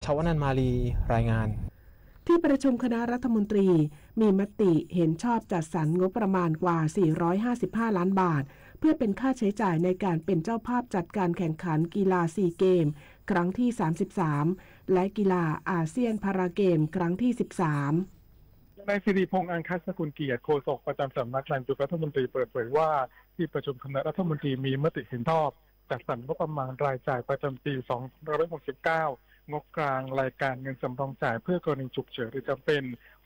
ทวนันท์ มาลี รายงาน ที่ประชุมคณะรัฐมนตรีมีมติเห็นชอบจัดสรรงบประมาณกว่า สี่ร้อยห้าสิบห้า ล้านบาท เพื่อเป็นค่าใช้จ่ายในการเป็นเจ้าภาพจัดการแข่งขันกีฬาซีเกมครั้งที่ สามสิบสาม และกีฬาอาเซียนพาราเกมครั้งที่ สิบสาม นายสิริพงษ์ อังคสกุลเกียรติ โฆษกประจำสำนักนายกรัฐมนตรีเปิดเผยว่า ที่ประชุมคณะรัฐมนตรีมีมติเห็นชอบจัดสรรงบประมาณรายจ่ายประจำปี สองพันห้าร้อยหกสิบเก้า งบกลางรายการเงินสำรองจ่ายเพื่อกรณีฉุกเฉินหรือจำเป็น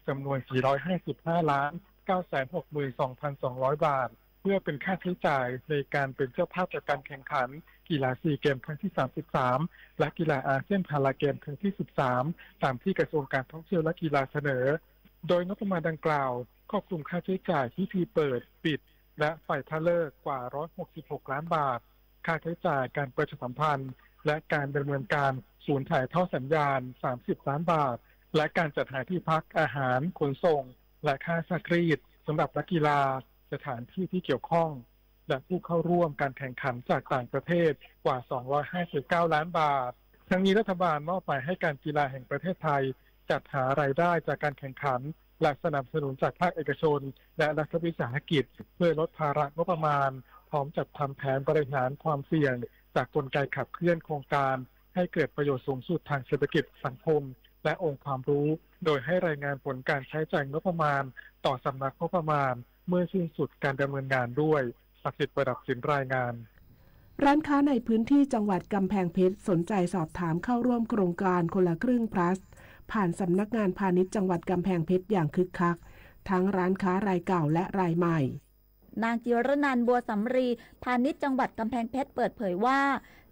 จำนวน สี่ร้อยห้าสิบห้า ล้าน เก้าแสนหกหมื่นสองพันสองร้อย บาท เพื่อเป็นค่าใช้จ่ายในการเป็นเจ้าภาพจัดการแข่งขันกีฬาซีเกมครั้งที่ สามสิบสาม และกีฬาอาเซียนพาราเกมครั้งที่ สิบสาม ตามที่กระทรวงการท่องเที่ยวและกีฬาเสนอ โดยงบประมาณดังกล่าวครอบคลุมค่าใช้จ่ายพิธีเปิด ปิด และไฟพระฤกษ์กว่า ร้อยหกสิบหก ล้านบาท ค่าใช้จ่ายการประชาสัมพันธ์ และการดำเนินการศูนย์ถ่ายทอดสัญญาณ สามสิบ ล้านบาท และการจัดหาที่พักอาหารขนส่ง และค่าซักรีดสำหรับนักกีฬา สถานที่ที่เกี่ยวข้อง และผู้เข้าร่วมการแข่งขันจากต่างประเทศกว่า สองร้อยห้าสิบเก้า ล้านบาท ทั้งนี้รัฐบาลมอบหมายให้การกีฬาแห่งประเทศไทย จัดหารายได้จากการแข่งขัน และสนับสนุนจากภาคเอกชน และรัฐวิสาหกิจ เพื่อลดภาระงบประมาณ พร้อมจัดทำแผนบริหารความเสี่ยงจากกลไกขับเคลื่อนโครงการ ให้เกิดประโยชน์สูงสุดทางเศรษฐกิจสังคม และองค์ความรู้ โดยให้รายงานผลการใช้จ่ายงบประมาณต่อสำนักงบประมาณเมื่อสิ้นสุดการดำเนินงานด้วย ศักดิ์สิทธิ์ ประดับศิลป์ รายงาน ร้านค้าในพื้นที่จังหวัดกำแพงเพชรสนใจสอบถามเข้าร่วมโครงการคนละครึ่ง Plus ผ่านสำนักงานพาณิชย์จังหวัดกำแพงเพชรอย่างคึกคัก ทั้งร้านค้ารายเก่าและรายใหม่ นางจิรนันท์ บัวสำรี พาณิชย์จังหวัดกำแพงเพชรเปิดเผยว่า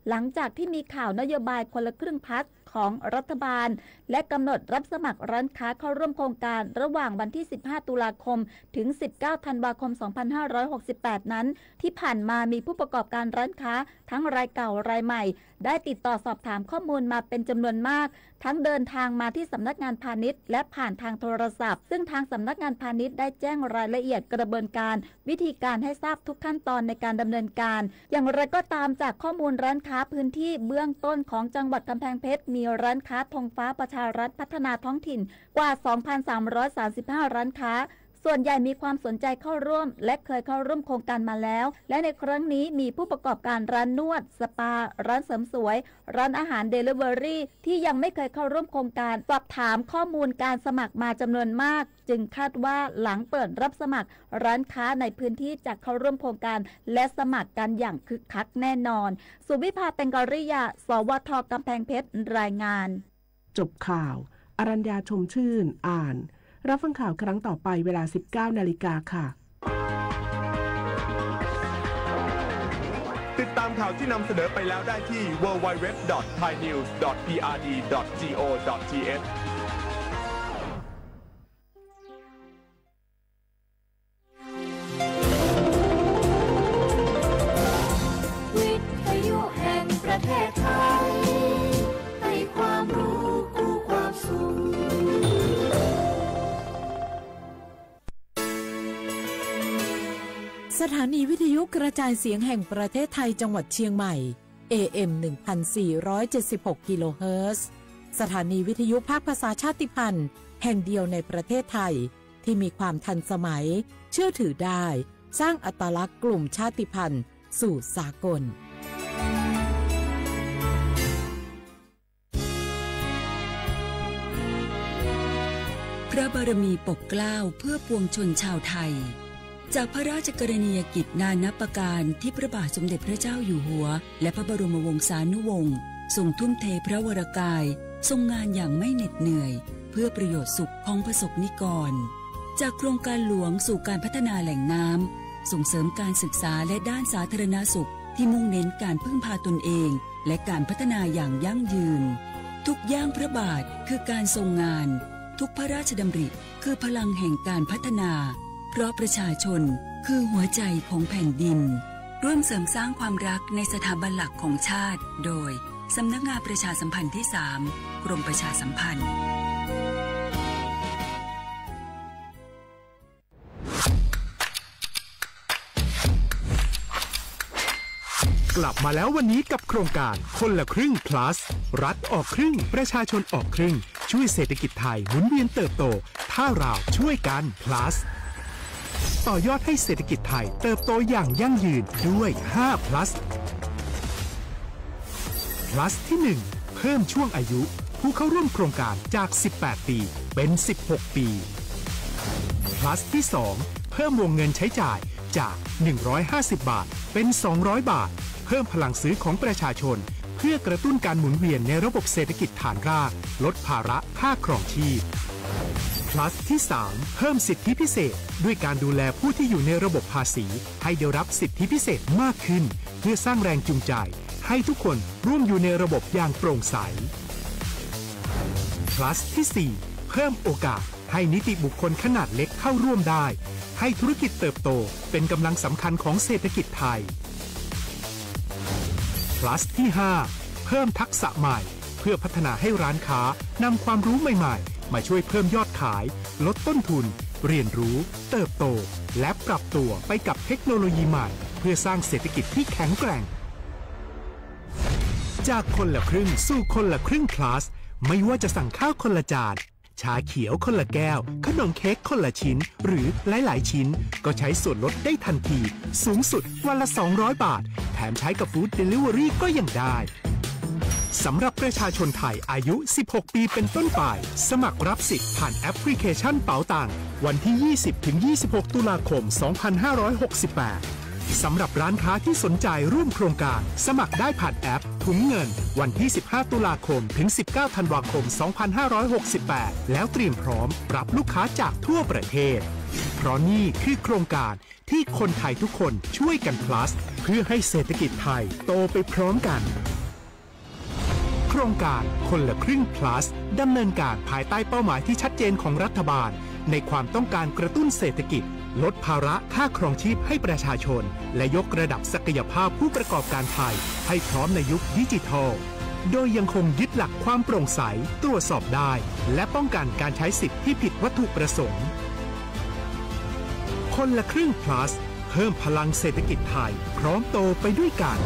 หลังจากที่มีข่าวนโยบายคนละครึ่ง Plus ของรัฐบาล และกำหนดรับสมัครร้านค้าเข้าร่วมโครงการระหว่างวันที่ สิบห้า ตุลาคม ถึง สิบเก้า ธันวาคม สองพันห้าร้อยหกสิบแปด นั้น ที่ผ่านมามีผู้ประกอบการร้านค้าทั้งรายเก่ารายใหม่ ได้ติดต่อสอบถามข้อมูลมาเป็นจำนวนมาก ทั้งเดินทางมาที่สำนักงานพาณิชย์ และผ่านทางโทรศัพท์ ซึ่งทางสำนักงานพาณิชย์ได้แจ้งรายละเอียดกระบวนการ วิธีการให้ทราบทุกขั้นตอนในการดำเนินการ อย่างไรก็ตาม จากข้อมูลร้านค้าพื้นที่เบื้องต้นของจังหวัดกำแพงเพชร มีร้านค้าธงฟ้าประชารัฐพัฒนาท้องถิ่นกว่า สองพันสามร้อยสามสิบห้า ร้านค้า ส่วนใหญ่มีความสนใจเข้าร่วม และเคยเข้าร่วมโครงการมาแล้ว และในครั้งนี้มีผู้ประกอบการร้านนวด สปา ร้านเสริมสวย ร้านอาหาร Delivery ที่ยังไม่เคยเข้าร่วมโครงการ สอบถามข้อมูลการสมัครมาจำนวนมาก จึงคาดว่าหลังเปิดรับสมัคร ร้านค้าในพื้นที่จะเข้าร่วมโครงการ และสมัครกันอย่างคึกคักแน่นอน สุวิภา เต็งกริยา สวท กำแพงเพชร รายงาน จบข่าว อรัญญา ชมชื่น อ่าน รับฟังข่าวครั้งต่อไปเวลา สิบเก้า นาฬิกาค่ะ ติดตามข่าวที่นำเสนอไปแล้วได้ที่ ดับเบิลยู ดับเบิลยู ดับเบิลยู ดอท ไทยนิวส์ ดอท พีอาร์ดี ดอท จี โอ ดอท ที เอช วิทยุแห่งประเทศไทย ให้ความรู้คู่ความสุข สถานีวิทยุกระจายเสียงแห่งประเทศไทยจังหวัดเชียงใหม่ เอ เอ็ม หนึ่งพันสี่ร้อยเจ็ดสิบหก กิโลเฮิรตซ์ สถานีวิทยุภาคภาษาชาติพันธุ์แห่งเดียวในประเทศไทย ที่มีความทันสมัย เชื่อถือได้ สร้างอัตลักษณ์กลุ่มชาติพันธุ์สู่สากล พระบารมีปกเกล้าเพื่อปวงชนชาวไทย จากพระราชกรณียกิจนานับประการที่พระบาทสมเด็จพระเจ้าอยู่หัว และพระบรมวงศานุวงศ์ ทรงทุ่มเทพระวรกาย ทรงงานอย่างไม่เหน็ดเหนื่อย เพื่อประโยชน์สุขของประสบนิกร จากโครงการหลวงสู่การพัฒนาแหล่งน้ำ ส่งเสริมการศึกษาและด้านสาธารณสุข ที่มุ่งเน้นการพึ่งพาตนเอง และการพัฒนาอย่างยั่งยืน ทุกย่างพระบาทคือการทรงงาน ทุกพระราชดำริคือพลังแห่งการพัฒนา เพราะประชาชนคือหัวใจของแผ่นดิน ร่วมเสริมสร้างความรักในสถาบันหลักของชาติ โดย สำนักงานประชาสัมพันธ์ที่ สาม กรมประชาสัมพันธ์ กลับมาแล้ววันนี้กับโครงการคนละครึ่ง plus รัฐออกครึ่ง ประชาชนออกครึ่ง ช่วยเศรษฐกิจไทยหมุนเวียนเติบโต ถ้าเราช่วยกัน plus ต่อยอดให้เศรษฐกิจไทยเติบโตอย่างยั่งยืนด้วย ห้า plus plus ที่ หนึ่ง เพิ่มช่วงอายุผู้เข้าร่วมโครงการจาก สิบแปด ปี เป็น สิบหก ปี plus ที่ สอง เพิ่มวงเงินใช้จ่ายจาก หนึ่งร้อยห้าสิบ บาท เป็น สองร้อย บาท เพิ่มพลังซื้อของประชาชน เพื่อกระตุ้นการหมุนเวียนในระบบเศรษฐกิจฐานราก ลดภาระค่าครองชีพ plus ที่ สาม เพิ่มสิทธิพิเศษ ด้วยการดูแลผู้ที่อยู่ในระบบภาษี ให้ได้รับสิทธิพิเศษมากขึ้น เพื่อสร้างแรงจูงใจ ให้ทุกคนร่วมอยู่ในระบบอย่างโปร่งใส plus ที่ สี่ เพิ่มโอกาสให้นิติบุคคลขนาดเล็กเข้าร่วมได้ ให้ธุรกิจเติบโตเป็นกำลังสำคัญของเศรษฐกิจไทย plus ที่ ห้า เพิ่มทักษะใหม่ เพื่อพัฒนาให้ร้านค้านำความรู้ใหม่ๆ มาช่วยเพิ่มยอดขาย ลดต้นทุน เรียนรู้ เติบโต และปรับตัวไปกับเทคโนโลยีใหม่ เพื่อสร้างเศรษฐกิจที่แข็งแกร่ง จากคนละครึ่งสู่คนละครึ่ง plus ไม่ว่าจะสั่งข้าวคนละจาน ชาเขียวคนละแก้ว ขนมเค้กคนละชิ้น หรือหลายๆ ชิ้น ก็ใช้ส่วนลดได้ทันที สูงสุดวันละ สองร้อย บาท แถมใช้กับ Food Delivery ก็ยังได้ สำหรับประชาชนไทยอายุ สิบหก ปีเป็นต้นไป สมัครรับสิทธิ์ผ่านแอปพลิเคชันเป๋าตัง วันที่ ยี่สิบ ถึง ยี่สิบหก ตุลาคม สองพันห้าร้อยหกสิบแปด สำหรับร้านค้าที่สนใจร่วมโครงการ สมัครได้ผ่านแอปถุงเงิน วันที่ สิบห้า ตุลาคม ถึง สิบเก้า ธันวาคม สองพันห้าร้อยหกสิบแปด แล้วเตรียมพร้อมรับลูกค้าจากทั่วประเทศ เพราะนี่คือโครงการที่คนไทยทุกคนช่วยกัน plus เพื่อให้เศรษฐกิจไทยโตไปพร้อมกัน โครงการคนละครึ่ง plus ดำเนินการภายใต้เป้าหมายที่ชัดเจนของรัฐบาล ในความต้องการกระตุ้นเศรษฐกิจ ลดภาระค่าครองชีพให้ประชาชน และยกระดับศักยภาพผู้ประกอบการไทย ให้พร้อมในยุคดิจิทัล โดยยังคงยึดหลักความโปร่งใส ตรวจสอบได้ และป้องกันการใช้สิทธิ์ที่ผิดวัตถุประสงค์ คนละครึ่ง plus เพิ่มพลังเศรษฐกิจไทย พร้อมโตไปด้วยกัน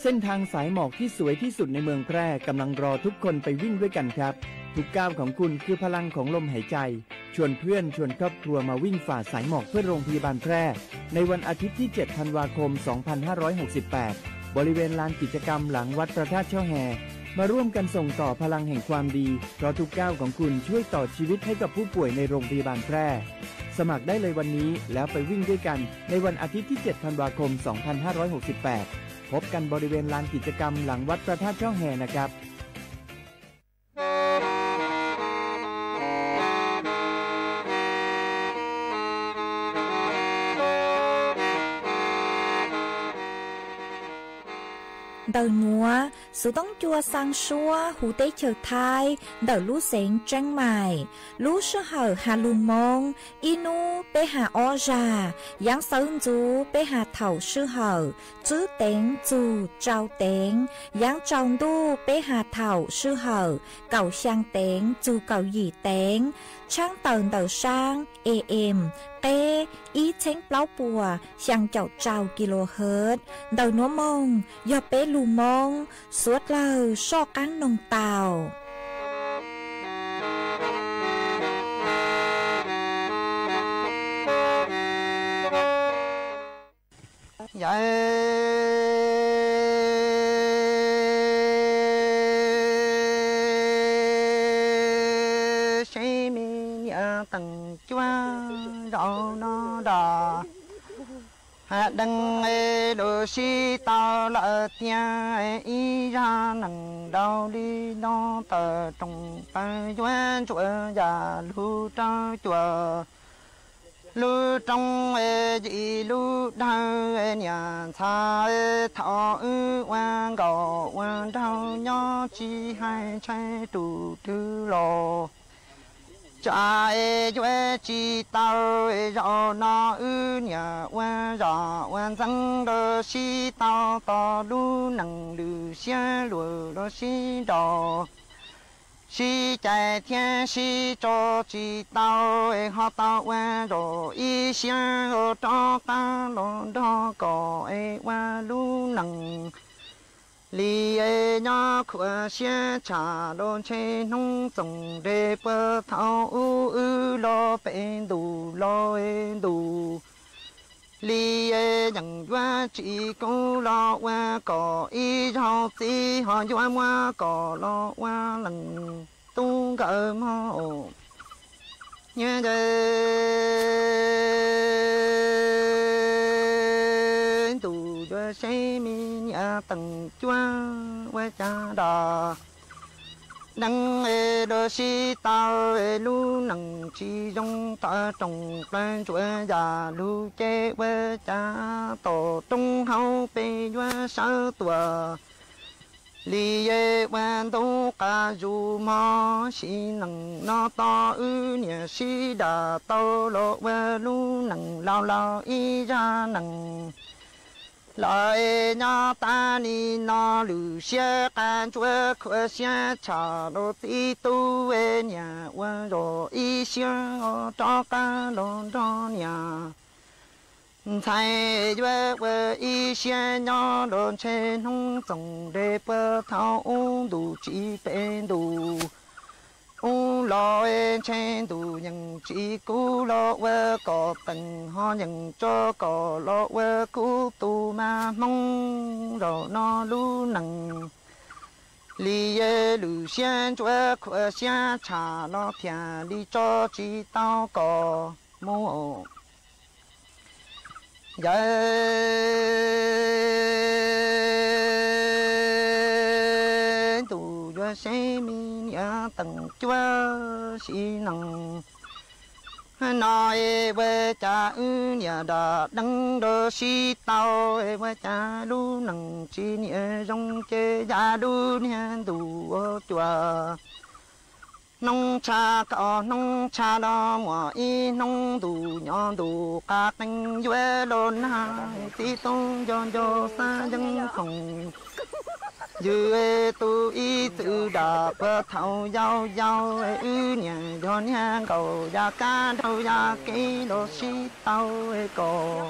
เส้นทางสายหมอกที่สวยที่สุดในเมืองแพร่กำลังรอทุกคนไปวิ่งด้วยกันครับ ทุกก้าวของคุณคือพลังของลมหายใจ ชวนเพื่อนชวนครอบครัวมาวิ่งฝ่าสายหมอกเพื่อโรงพยาบาลแพร่ ในวันอาทิตย์ที่ เจ็ด ธันวาคม สองพันห้าร้อยหกสิบแปด บริเวณลานกิจกรรมหลังวัดพระธาตุช่อแฮ มาร่วมกันส่งต่อพลังแห่งความดี เพราะทุกก้าวของคุณช่วยต่อชีวิตให้กับผู้ป่วยในโรงพยาบาลแพร่ สมัครได้เลยวันนี้แล้วไปวิ่งด้วยกัน ในวันอาทิตย์ที่ เจ็ด ธันวาคม สองพันห้าร้อยหกสิบแปด พบกันบริเวณลานกิจกรรมหลังวัดพระธาตุช่อแฮนะครับ Ntawm nuav, Xov Tooj Cua xaa suab huv teb chaws Thaib ntawm lub xeev Tseeb Maim. Lub sij hawm has lug Moob, ib nub peb has ob zag, yaav xawv ntxuv peb has thaum sij hawm, tswb teev txug tsau teev, yaav tsau ntuj peb has thaum sij hawm, kaum xyaa teev txug kaum yim teev, tshaab tawm ntawm saab A M, qeb ib txheeb plaub puas xyaa caum rau kilohertz. Ntawm nuav moog yog peb lug Moob, suav dlawg soj qaab noog tau. Yawm seb me niam teem cuab zaum no nrog ha dees lug sib tau lawm tiag, ib zag neeg nraug li no tawm rooj pawg yuav ntsuam yam lug rau cuam. Lub rooj yim lub dawg niam ntxhais, thaum wb ua nkauj ua nraug nyob tsis hais ntshai tus twg los, tsam yuav tsis tau. Zaum no wb niam ua zam ua ntxeev los sib tau, tos lub neej lwm siab luag los sib nraus. sib cais thiab sib tso tsis tau, es ho tau ua zaum ib siab ua rov qab los nrog kom es ua lub neej li es nyob khuam siab tsham los ntshe hnub txoos nres puag thaum ub wb los pem ntus los es ntus li es yeem yuav tsis kub los ua kom ib zaug txiv ho yuav muab kom los ua leej tub nkawd mog. Ntuj yuav saib me niam teem cuab ua cas das deev es los sib tau es lub neej tsis zoo tawm rooj plaws ntsuav yam lug ces ua cas tom roob hauv pes yuav sawv tuaj li es ua ntub qas zus mog. Sim neej no tos wb niam sib dam tau los ua lub neej laus laus ib zaj neej lawm es nyob tas li no lwm siab qas ntsuav khuam siab tsham los txiv tub es niam ua zaum ib siab ua rov qab los nrog niam ntxhais yuav ua ib siab nyob los ntshe hnub txoos nres puag thaum ub ntus tsis pem ntus ub los es ntshe ntus yeej tsis kub los ua kom teem ho yeej tso kom los ua kub tus mas hmoob zaum no lub neej li es lwm siab ntsuav khuam siab tsham los thiaj li tso tsis tau kom mus. Yawg ntuj yuav saib me niam teem cuab sim neej no es ua cas wb niam dam deev los sib tau es ua cas lub neej tsis niam zoo ces yam lub niag ntuj ua cuag hnub tshav kaum hnub tshav los muaj ib hnub ntuj nyob ntuj qab qees yuav los nag txiv tub nco nco xav yeej khoom yws tus ib txwm dam puag thaum yau yau wb niam yog niag nkaus yam kab dhau yam kev los sib tau kom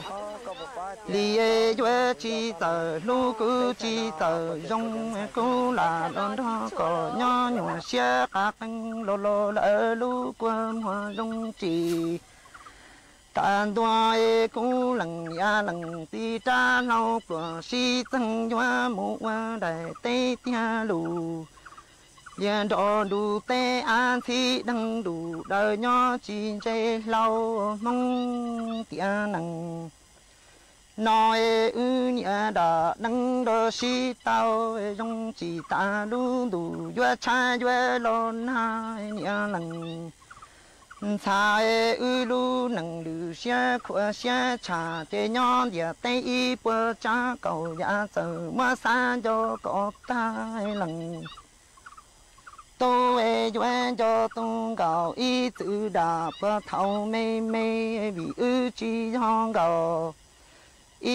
li yuav tsis txawm hlub kuj tsis txawm zoo kuj lam los nrog kom nyob nyuam siab qab qees los los lawm lub kua muag zoo tsis tas ntua es kuj lees yam lees txiv rab hlau pluam sib txeeg yuav mus ua daim teb tiag lus lias nrov nrus teb ab ntxhib deeg nrus daws nyob tsis ntse hlau hmoob tiam neej no es wb niam dam deev los sib tau zoo tsis tas lub ntuj yuav tshav yuav los nag niam lees ntxhais wb lub neej lwm siab khuam siab tsham ces nyob ntiaj teb ib puas tsav kaum yam txawm muab xav nco kom tag lees tub es yuav nco tus nkaus ib txwm dam puag thaum me me vim wb tsis yog nkaus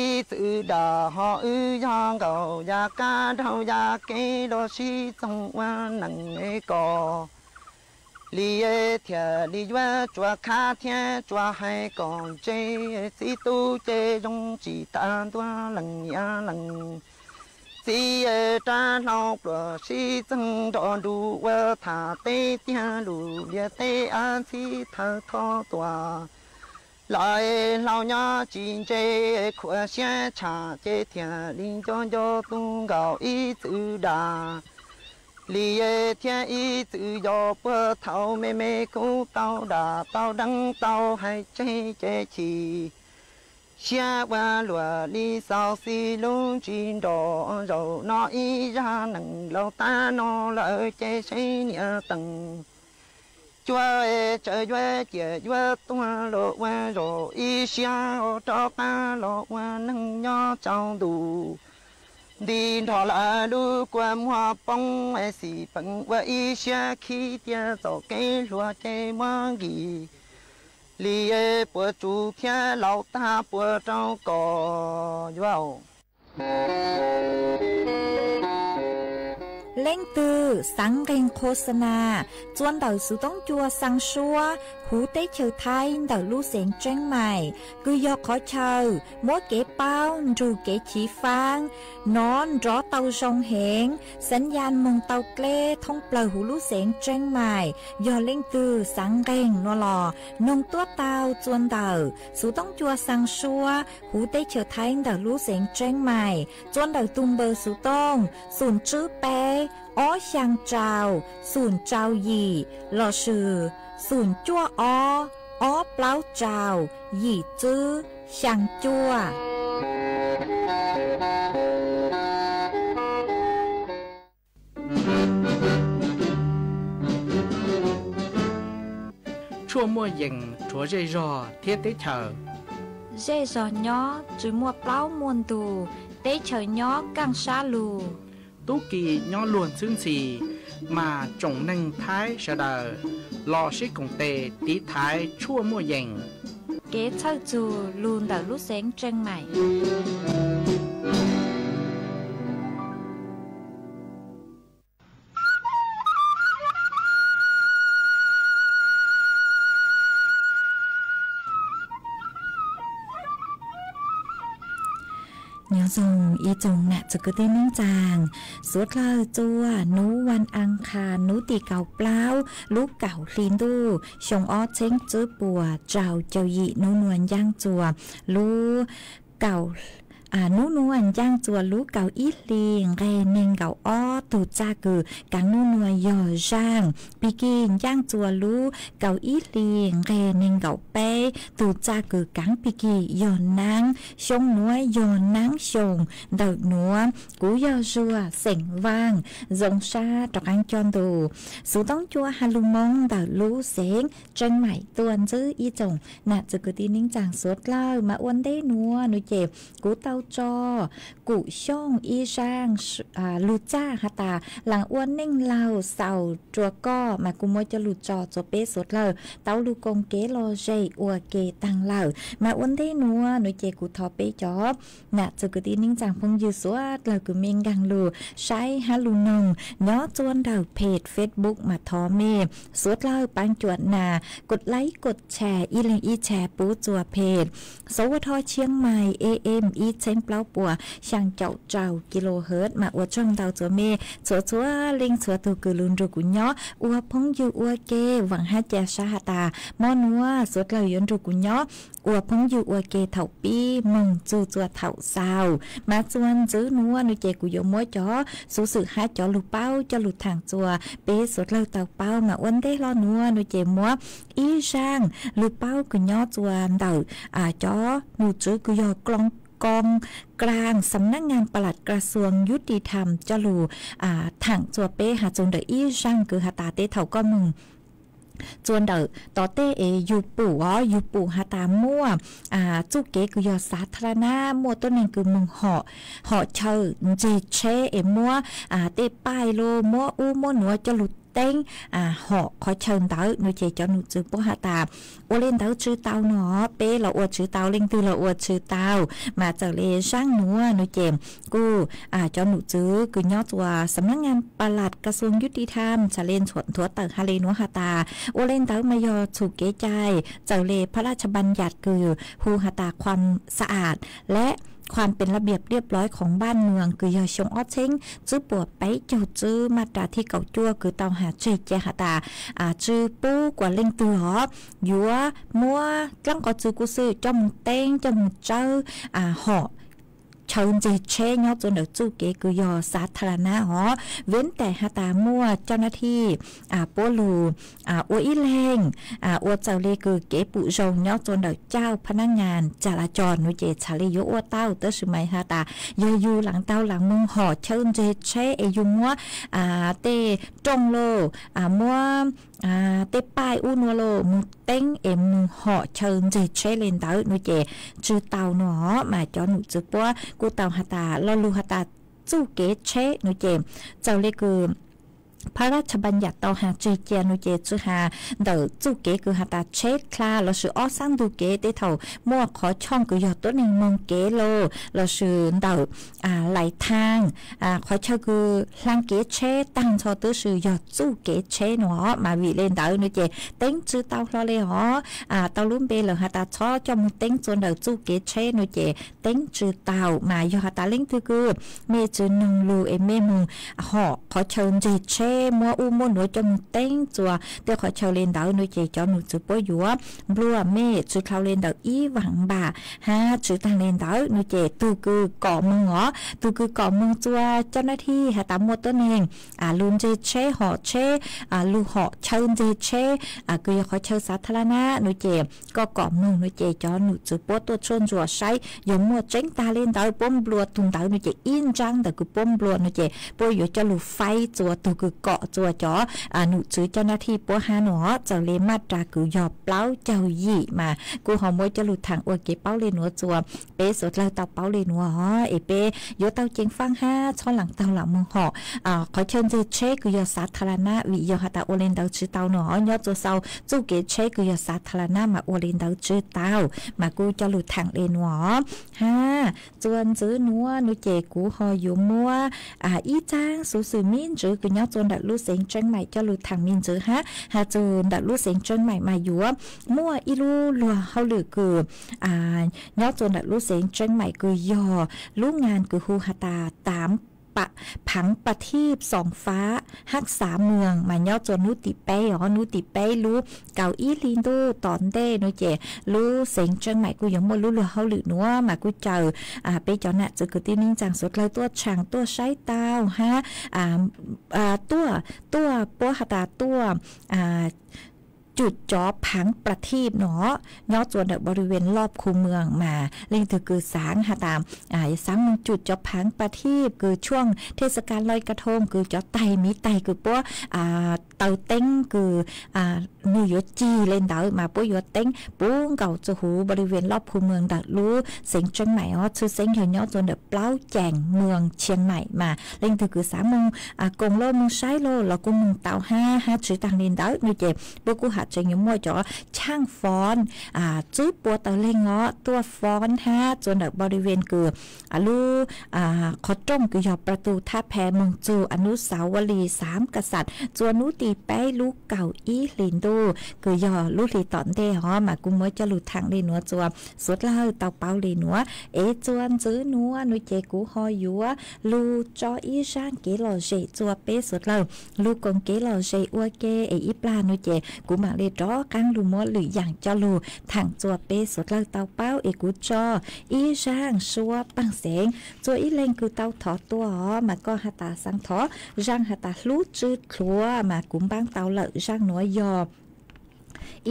ib txwm dam ho wb yog nkaus yam kab dhau yam kev los sib txoog ua neej es kom li thiaj li yuav tsuas khav thiab tsuas hais kom ntse txiv tub ces zoo tsis tas ntua lees niam lees txiv rab hlau pluam sib txeeg nrov nrus ua tham teb tiag lus lias teb ab ntxhib thawj thoj tuaj lawm hlau nyob tsis ntse khuam siab tsham ces thiaj li nco nco tus nkaus ib txwm dam li thiab ib txwm yos puag thaum me me kuj tau dam tau deev tau hais tseg ces chim siab ua luam li xaus xis lub ntsis nrov zaum no ib zaj neej laus tag no lawm ces seb niam teem cuab es tsawv yuav ciam yuav tuag los ua zaum ib siab rov qab los ua neeg nyob tsaus ntuj nti nrho lawm lub kua muag poob es xim peem ua ib siab khib tias txoj kev hluas ces muab nkis li puas tsum thiab laus tag puas rau kom yuav Leej twg xaav nqeeg qhua xa nas txua ntawm xuv toob cua xaa suab huv teb chaws Thaib ntawm lub xeev Tseeb Mais, kws yog qhov chaw muab kev paub nrug kev chiv faab nov nrov tau zoo heev, xav yaj moog tau dleb thoob plawg huv lub xeev Tseeb Mais. Yog leej twg xaav nqeeg nuav los noog tuab tau txua ntawm xuv toob cua xaa suab huv teb chaws Thaib ntawm lub xeev Tseeb Mais txua ntawm tug npawb xuv tooj xoom tswb peb ob xyaa rau xoom rau yim lossis xoom cuaj ob ob plaub rau yim tswb xyaa cuaj. Tshuaj muaj yees rhuav zej zog thiab teb chaws. Zej zog nyob tsi muaj plaub muaj ntug, teb chaws nyob kaaj sab lug. Tub ki nyob luag ntxhwb ntxhi, mas tsoom neeg Thaib sawv daws los sib koom tes tiv thaiv tshuaj muaj yees. Kev txhawj txug lug ntawm lub xeev Tseeb Mais. Nyob zoo ib tsoom nam txiv kwv tij neej tsaa, suav dlawg txua nuav vas as khas nuav tim kaum plaub lub kaum hli ntuj xyoo ob txheeb tswb puas rau caum yim nuav ncaaj txua lub kaum nuav ncaaj txua lub kaum ib hli nqe neeg nkaum ob tug txaj kws kaav nuav yog zaaj. Pig kig ncaaj txua lub kaum ib hli nqe neeg nkaum peb tug txaj kws kaav pig kig yog naab. Xyoo nuav yog naab xyoo ntawm nuav. Kuv yog Zuag xeem Vaaj, zoo sab rov qaab coj ntu xuv toob cua has lug Moob ntawm lub xeev Tseeb Mais tuaj ntsib ib tsoom nam txiv kwv tij neej tsaa suav dlawg. Mas ua ntej nuav nuav ces kuv tau tso Kum Xyooj ib zaaj lug txaj has tas laas ua neej laug xaus rua koj, mas kuv muab coj lug tso txua peb suav dlawg tau lug koom kev lom zem ua ke taag lawm. Mas ua ntej nuav nuav ces kuv thov peb cov nam txiv kwv tij neej tsaa phooj ywg suav dlawg kws mej nkaag lug saib hab lug noog nyob txua ntawm peg Facebook mas thov mej suav dlawg paab cuam nas kod like kod share ib leeg ib share pub txua peg Sawv Ua Thoj Tshiab Mais AM ib txheeb plaub puas xyaa caum rau kilohertz. Mas ua tsaug ntau txua mej txhua txhua leej txhua tug kws lug nrug kuv nyob ua phooj ywg ua ke. Vaam hab ca sab has tas mo nuav suav dlawg yuav nrug kuv nyob ua phooj ywg ua ke thaum pib moog txug txua thaum xaus. Mas txua ntxiv nuav nuav ces kuv yuav muab cov xuv xwm hab cov lug paub coj lug thaam txua peb suav dlawg tau paub. Mas ua ntej hlo nuav nuav ces muab ib zaaj lug paub kws nyob txua ntawm cov nom tswv kws yog kong kraa xam nab ngaa pa las ka suam yub ti tham coj lug thaam txua peb has txug ntawm ib zaaj kws has tas tej thaum koj moog txua ntawm tom tej es yug pum os, yug pum has tas muaj txuj kev kws yog xav tha ra nab, muaj tuab neeg kws moog hom chaw ntseg tsheb es muab tej paib los muab ub muab nuav coj lug teeb hom qhov chaw ntawd nuav ces cov nom tswv puab has tas ua le ntawd tsw tau no, peb los ua tsw tau, leej twg los ua tsw tau. Mas txawm le zaaj nuav nuav ces kuj cov nom tswv kws nyob txua xam nab ngaa pa las ka suam yub ti tham txhaj le nthuav tawm has le nuav has tas ua le ntawd mas yog txhum kev cai, txawm le phab laj tshab npaas yam kws hu has tasความสะอาด และความเป็นระเบียบเรียบร้อยของบ้านเมือง kws yog xyoo ob txheeb tswb puas peb caug tswb maj ras thib kaum cuaj kws tau has tseg ca has tas tsw pub kuas leej twg os yuav muab dlaab qov txwv kuj xwb coj moog teeb coj moog tsawb hom chaw ntseg tsheb nyob txua ntawm txuj kev kws yog xav tha ra nab os. Veb tes has tas muaj coj nab thij puab lug ua ib leeg ua txawm le kws kev pum zoo nyob txua ntawm cauj phab nab ngas ca la cos nuav ces txhaj le yuav ua tau. Tab sis mas has tas yog yug laas tau laas moog hom chaw ntseg tsheb es yug muab tej rooj los muab tej paib ub nuav los moog teeb es moog hom chaw ntseg tsheb le ntawd nuav ces tsw tau no. Mas cov nom tswv puab kuj tau has tas lo lug has tas txuj kev tsheb nuav ces txawm le kws phab lab tshaj npaj yam tau has tseg cia no ces tsis has ntawm txuj kev kws has tas tsheb dlha lossis ob sab ntug kev tej thaum muaj qhov choj kws yog tuab neeg moog kev lauj lossis ntawm lais thaaj, qhov chaw kws hla kev tsheb taag nrho tub si yog txuj kev tsheb no mas vim le ntawd no ces teeb tsis tau hlo le os. Tau lub npe lawm has tas txhob coj moog teeb txua ntawm txuj kev tsheb no ces teeb tsis tau. Mas yog has tas leej twg kws mej tsis noog lug es mej moog hom qhov chaw ntseg tsheb muab ub muab nuav coj moog teeb txua tej qhov chaw le ntawd no ces cov num txwv puab yuav nplua mej tsis dhau le ntawm ib vaam npam hab tsis taag le ntawd no ces tug kws kom moog os, tug kws kom moog txua cov nab thij has tas muaj tuab neeg lug ntseg tsheb hom tsheb, lug hom chaw ntseg tsheb kws yog qhov chaw xav tha la na no ces koj kom moog no ces cov num txwv puab tuaj tshuaj ntsuam saib yog muaj tseeb taag le ntawd puab nplua tug ntawd no ces ib ntsaab ntawm kws puab nplua no ces puab yuav coj lug faib txua tug kws kom txua cov num txwv cov nab thij puab hab no. Txawm le maj ras kws yog plaub caug yim mas kuj ho muab coj lug thaam ua kev paub le nuav txua peb suav dlawg tau paub le nuav os. Es peb yuav tau ceev faaj hab txhob laam taug lam moog hom qhov chaw ntseg tsheb kws yog xav tha la na vim yog has tas ua le ntawd tsis tau no nyob txua xau txuj kev tsheb kws yog xav tha la na mas ua le ntawd tsis tau. Mas kuj coj lug thaam le nuav hab txua ntxwv nuav no ces kuv ho yuav muab ib txaab xuv xwm me ntsis kws nyob txua ntawm lub xeev Tseeb Maim coj lug thaam me ntsis hab has txug ntawm lub xeev Tseeb Maim mas yuav muaj ib lub luag hauj lwm kws nyob txua ntawm lub xeev Tseeb Maim kws yog lub ngas kws hu has tas Phaav Pas Thij Xoom Fab Hab Xav Moos mas nyob txua nub tim peb os, nub tim peb lub kaum ib hli ntuj tom ntej no ces lub xeev Tseeb Maim kuj yuav muaj lub luag hauj lwm nuav mas kuj caw peb cov nam txwv kwv tij neej tsaa suav dlawg tuaj tshaam tuaj saib tau hab tuaj, tuaj puab has tas tuaj cug cov phaav pas thij no nyob txua ntawm boriven loj khu moos mas leej twg kws xaav has tas xaav moog cug cov phaav pas thij kws tshuaj thej xa kas loj ka thoo kws cov taig miv taig kws puab taw teeb kws nwg yuav cig le ntawd mas puab yuav teeb puv nkaus txua huv boriven loj khu moos ntawm lub xeev Tseeb Maim os. Tshwj xeeb yog nyob txua ntawm plaub ceem moos Tshiab Maim mas leej twg kws xaav moog koom lauj moog saib lauj los kuj moog tau hab, hab tsis taag le ntawd no ces puab kuj has tseem yuav muaj cov chaaj foon tsib puas tawm leej os tuaj foon hab txua ntawm boriven kws lub qhov rooj kws yog Pas Tus Thaj Phe moog txug Anub Xauv Vaj Lis Xaav Kas Xas txua nub tim peb lub kaum ib hli ntuj kws yog lub hli tom ntej os mas kuj muab coj lug thaam le nuav txua suav dlawg tau paub le nuav. Es txua ntxwv nuav no ces kuv ho yuav lug tso ib zaaj kev lom zem txua peb suav dlawg lug koom kev lom zem ua ke es ib plag no ces kuv maam le rov qaab lug muab lwm yaam coj lug thaam txua peb suav dlawg tau paub es kuv tso ib zaaj suab paaj xeev txua ib leeg kws tau thov tuaj os mas koj has tas xaav thov zaaj has tas hlub tsw dlhuav mas kuv npaab tau lawm zaaj nuav yog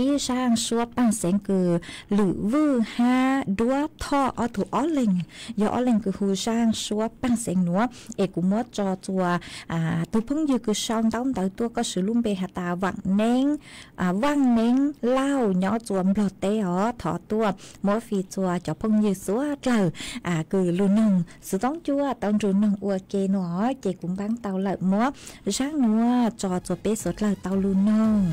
ib zaaj suab paaj xeev kws Lwm Vwj hab Duab Thoj ob tug ob leeg, yog ob leeg kws hu zaaj suab paaj xeev nuav es kuv muab tso txua tug phooj ywg kws sau ntaub ntawv tuaj koj swv lub npe has tas Vaaj Neeb, Vaaj Neeb Lauj nyob txua Nplog teb os thov tuaj muab fij txua cov phooj ywg suav dlawg kws lug noog xwv toob cuab tau nrug noog ua ke no ces kuv npaab tau lawm muab zaaj nuav tso txua peb suav dlawg tau lug noog.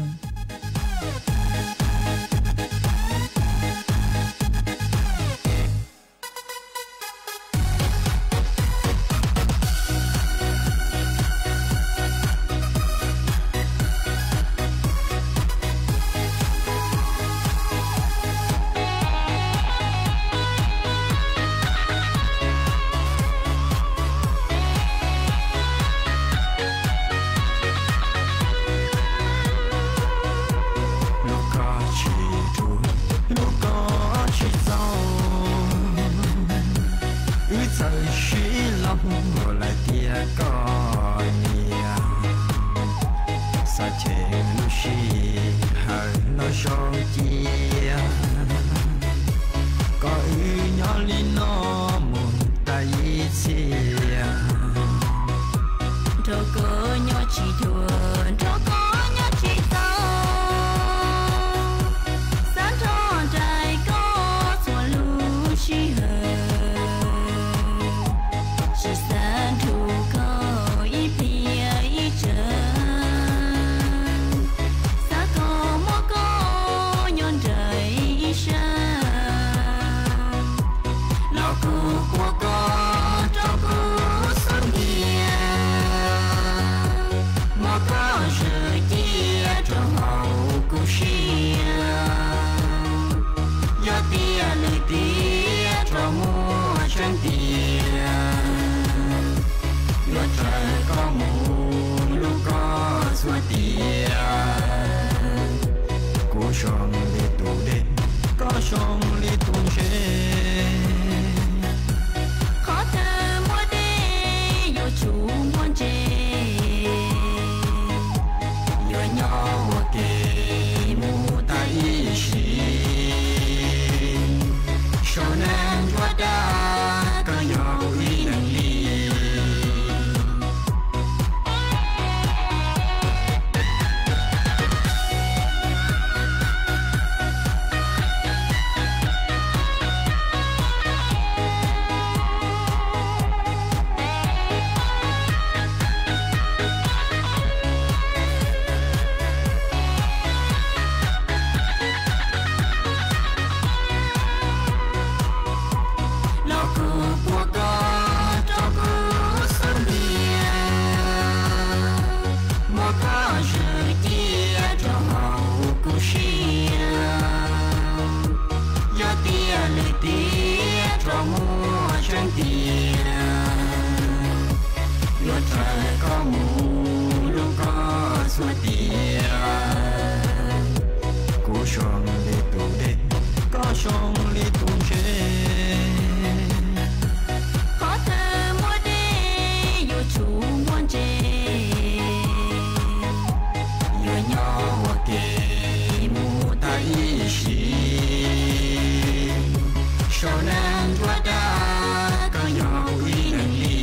Lub koj tsis ruam, lub koj tsis txaus, wb txawm sib loj mus lawm tiag koj niam. Xav cheem lub sij hawm no zoo cia, kom wb nyob li no mus tas ib txhia. Nrog koj nyob tsis dhuav, nrog koj nyob tsis txaus, xav nrog nraim koj txhua lub sij hawm, tsis xav nrug koj ib pliag ib tsam. tias yuav raws koj mus hlub koj txhua tiam. Kuv zoo li tus dej, koj zoo li tus ntses. Qhov twg muaj dej yuav tsum muaj ntses, yuav nyob ua ke mus tag ib sim. Saum neeg ntuag dab, koj yog kuv ib leeg li.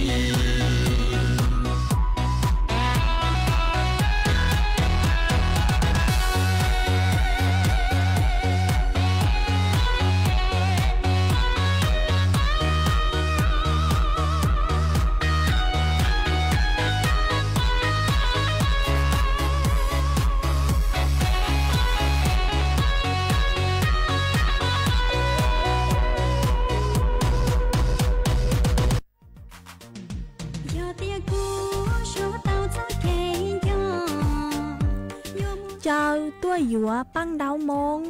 Yog tias kuv suav tau txoj kev nco, caw tuaj yuav paj ntaub moob.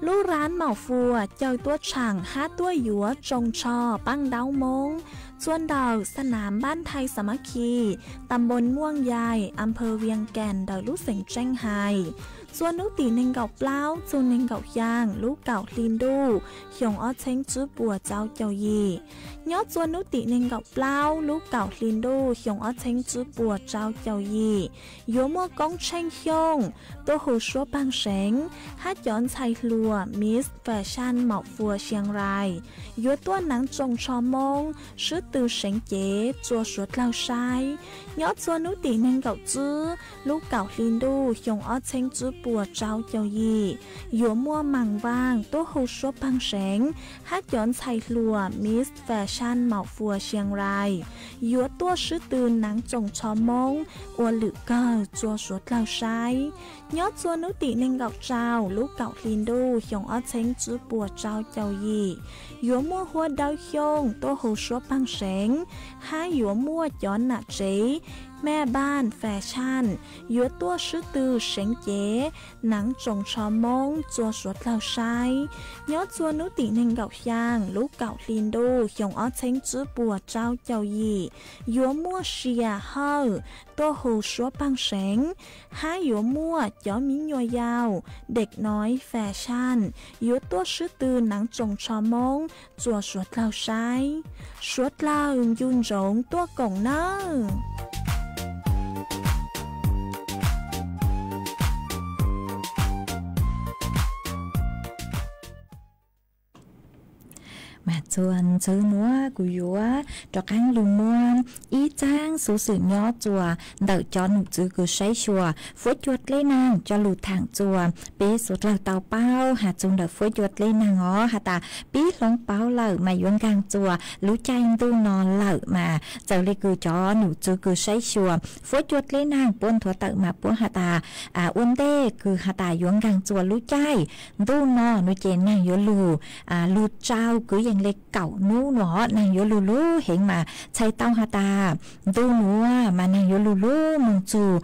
Lub rab Maum Fuas caw tuaj tshaam hab tuaj yuav tsoos tsho paj ntaub moob. Txua ntawm xa nam npab Nthai Xa Mab Khi, ta npoos Muaj Yais, a phawv Vias Kas ntawm lub xeev Tseej Hais. Txua nub tim neeg nkaum plaub txug neeg nkaum xyaa lub kaum hli ntuj xyoo ob txheeb tswb puas rau caum yim. Nyob txua nub tim neeg nkaum plaub lub kaum hli ntuj xyoo ob txheeb tswb puas rau caum yim, yuav muaj Koob Tsheej Xyooj tuaj hu suab paag seev hab cov ntxhais hluas Miss Fashion Maum Fuas Siang Rais yuav tuaj naav tsoos tsho moob, swb tw seev cev tsua suav dlawg saib. Nyob txua nub tim neeg nkaum tswb lub kaum hli ntuj xyoo ob txheeb tswb puas rau caum yim, yuav muaj Maam Vaaj tuaj hu suab paag seev hab cov ntxhais hluas Miss Fashion Maum Fuas Siang Rais yuav tuaj swb tw naav tsoos tsho moob ua lwm kawg tsua suav dlawg saib. Nyob txua nub tim neeg nkaum rau lub kaum hli ntuj xyoo ob txheeb tswb puas rau caum yim, yuav muaj Huab Dawb Xyooj tuaj hu suab paag seev hab yuav muaj cov nam tsev Mej Npaaj Fashion yuav tuaj swb tw seev cev naav tsoos tsho moob tsua suav dlawg saib. Nyob txua nub tim neeg nkaum xyaa lub kaum hli ntuj xyoo ob txheeb tswb puas rau caum yim, yuav muaj Sia Hawj tuaj hu suab paag seev hab yuav muaj cov miv nyuas yau Dej Noi Fashion yuav tuaj swb tw naav tsoos tsho moob tsua suav dlawg saib. Suav dlawg ncu ntsoov tuaj koom nawb. Mas txuas ntxwv nuav kuv yuav rov qaab lug muab ib txaab xuv xwm nyob txuas ntawm cov num txwv kws saib xyuas fuab cua dleb naag coj lug thaam txuas peb suav dlawg tau paub has txug ntawm fuab cua dleb naag os has tas pib hloov pauv lawm mas yuav nkaag txuas lub caij ntuj no lawm mas txawm le kws cov num txwv kws saib xyuas fuab cua dleb naag puab nthuav tawm mas puab has tas ua ntej kws has tas yuav nkaag txuas lub caij ntuj no nua ces naag yuav lug, lug tsau kwv yees le kaum nub nua os, naag yuav lug lug heev mas txhais tau has tas ntuj nuav mas naag yuav lug lug moog txug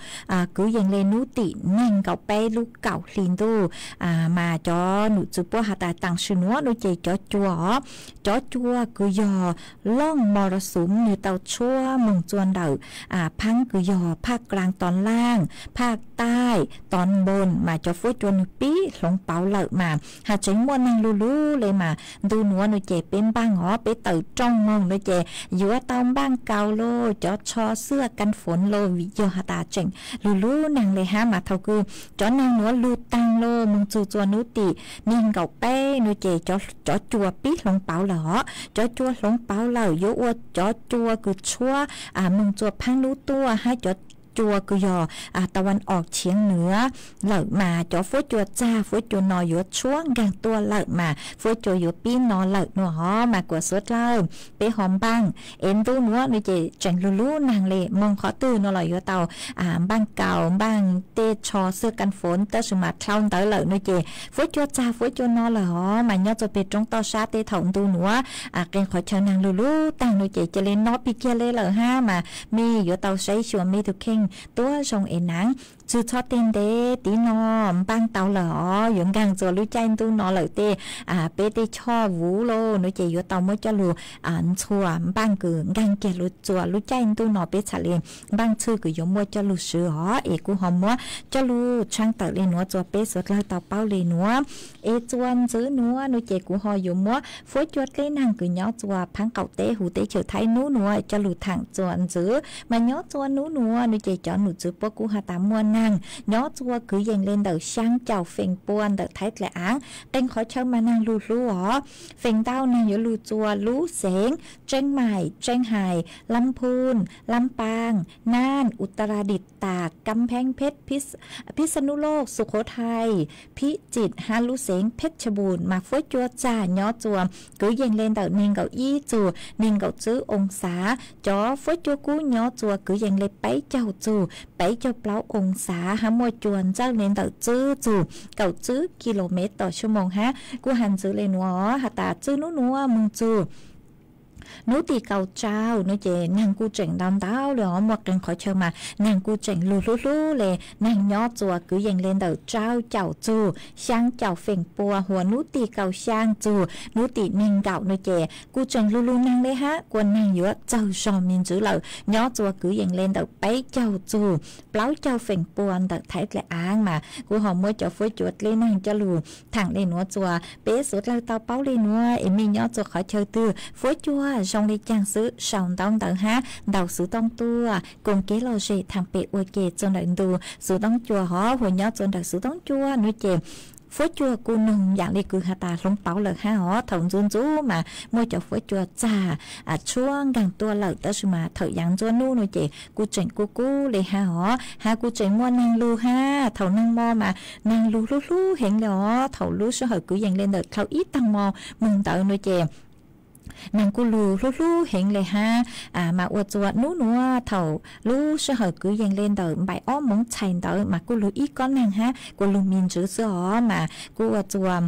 kwv yees le nub tim neeg nkaum peb lub kaum hli ntuj. Mas cov num txwv puab has tas taam sim nuav nua ces cov cua os, cov cua kws yog looj mos xuv nwg tau tshuab moog txua ntawm phaab kws yog phaj klaag tom laaj, phaj taij tom npoos mas cov fuab cua nwg pib hloov pauv lawm mas has tseev muaj naag lug lug le mas ntuj nuav nua ces peb npaaj os, peb tawm rooj moog nua ces yuav tau npaaj kaus lauj, cov tsho xwb kav foov lauj, vim yog has tas tseem lug lug naag le hab mas thaum kws cov naag nuav lug taag lauj moog txug txua nub tim neeg nkaum peb nua ces cov cua pib hloov pauv lawm os. Cov cua hloov pauv lawm yuav ua cov cua kws tshuab moog txua phaab nub tuaj hab cov cua kws yog tau vas os tshiav nwv lawm mas cov fuab cua txag fuab cua no yuav tshuab nkaag tuaj lawm mas fuab cua yuav pib no lawm nua os. Mas kuas suav dlawg peb ho npaaj es ntuj nuav nua ces tseem lug lug naag le, moog qhov twg nua los yuav tau npaaj kaus npaaj tej tsho xwb kav foov, tab sis mas dlhau ntawd lawm nua ces fuab cua txag fuab cua no lawm os. Mas nyob txua peg roob toj sab teb thaum ntuj nuav qee qhov chaw naag lug lug taag nua ces ca le no pig kiag le lawm hab mas mej yuav tau saib xyuas mej tug kheej tuab zoo es naav. Tswv txhob tig ntev, tiv no npaaj tau lawm os, yuav nkaag txuas lub caij ntuj no lawm tej, peb tej choj vuv lauj no ces yuav tau muab coj lug ntxhua npaaj kws nkaag kiag lug txuas lub caij ntuj no peb txhad le npaaj txhwj kws yuav muaj coj lug swv os. Es kuv ho muab coj lug tshaj tawm le nuav txuas peb suav dlawg tau paub le nuav. Es txuas ntxwv nuav no ces kuv ho yuav muab fuab cua dleb naag kws nyob txuas phaab qaum teb huv teb chaws Thaib nub nuav coj lug thaam txuas ntxwv. Mas nyob txuas nub nuav no ces cov num txwv puab kuj has tas muaj naag nyob txuas kwv yees le ntawm xyaa caum feem pua ntawm Thaib dlaim aav. Qee qhov chaw mas naag lug hlub os, feem ntau naag yuav lug txuas lub xeev Tseeb Maim, Tseeb Hais, Lab Phun, Lab Paaj, Naaj, Utaradit, Taag, Kaab Pheeb Pheb, Phib Xa Nub Loj, Sukhothai, Phib Txit hab lub xeev Pheb Cha Npum mas fuab cua txag nyob txuas kwv yees le ntawm neeg nkaum ib txug neeg nkaum tswb oo xav. Cov fuab cua kub nyob txuas kwv yees le peb caug txug peb caug plaub oo xav hab muaj cua ntxawj le ntawm tswb txug kaum tswb ki lo mev tom xyoo moos hab. Kuj has ntxwv le nuav has tas txwj nub nuav moog txug nub tim kaum tsau no ces naag kuj tseem ntau ntau le os, muaj qee qhov chaw mas naag kuj tseem lug hlub hlub le, naag nyob txuas kwv yees le ntawm tsau caum txug xyaa caum feem pua huas nub tim kaum xyaa txug nub tim neeg nkaum no ces kuj tseem lug lug naag le hab, kua naag yuav txawg zog me ntsis lawm nyob txuas kwv yees le ntawm peb caug txug plaub caug feem pua ntawm Thaib dlaim aav. Mas kuj ho muab cov fuab cua dleb naag coj lug thaam le nuav txuas peb suav dlawg tau paub le nuav. Es mej nyob txuas qhov chaw twg fuab cua zoo le caag xwb sau ntaub ntawv hab ntaus xuv tooj tuaj koom kev lom zem thaam pem ua ke txuas ntawm ntu xuv tooj cua hov huas nyob txuas ntawm xuv tooj cua no ces fuab cua kuj noog yaam le kws has tas hloov pauv lawm hab hov. Thaum ntxuv ntxuv mas muaj cov fuab cua txag tshuab nkaag tuaj lawm tab sis mas thaum yaav nruab nub no ces kuj tseem kub kub le hab hov, hab kuj tseem muaj naag lug hab. Thaum naag mo mas naag lug hlub hlub heev le os. Thaum lub sij hawm kwv yees le ntawm dlhau ib taag mo moog ntawd no ces naag kuj lug hlub hlub heev le hab. Mas ua txuas nub nuav thaum lub sij hawm kwv yees le ntawm npaim ob moov txhais ntawd mas kuj lug ib kob naag hab, kua lug me ntsis xwb os. Mas kuj ua txuas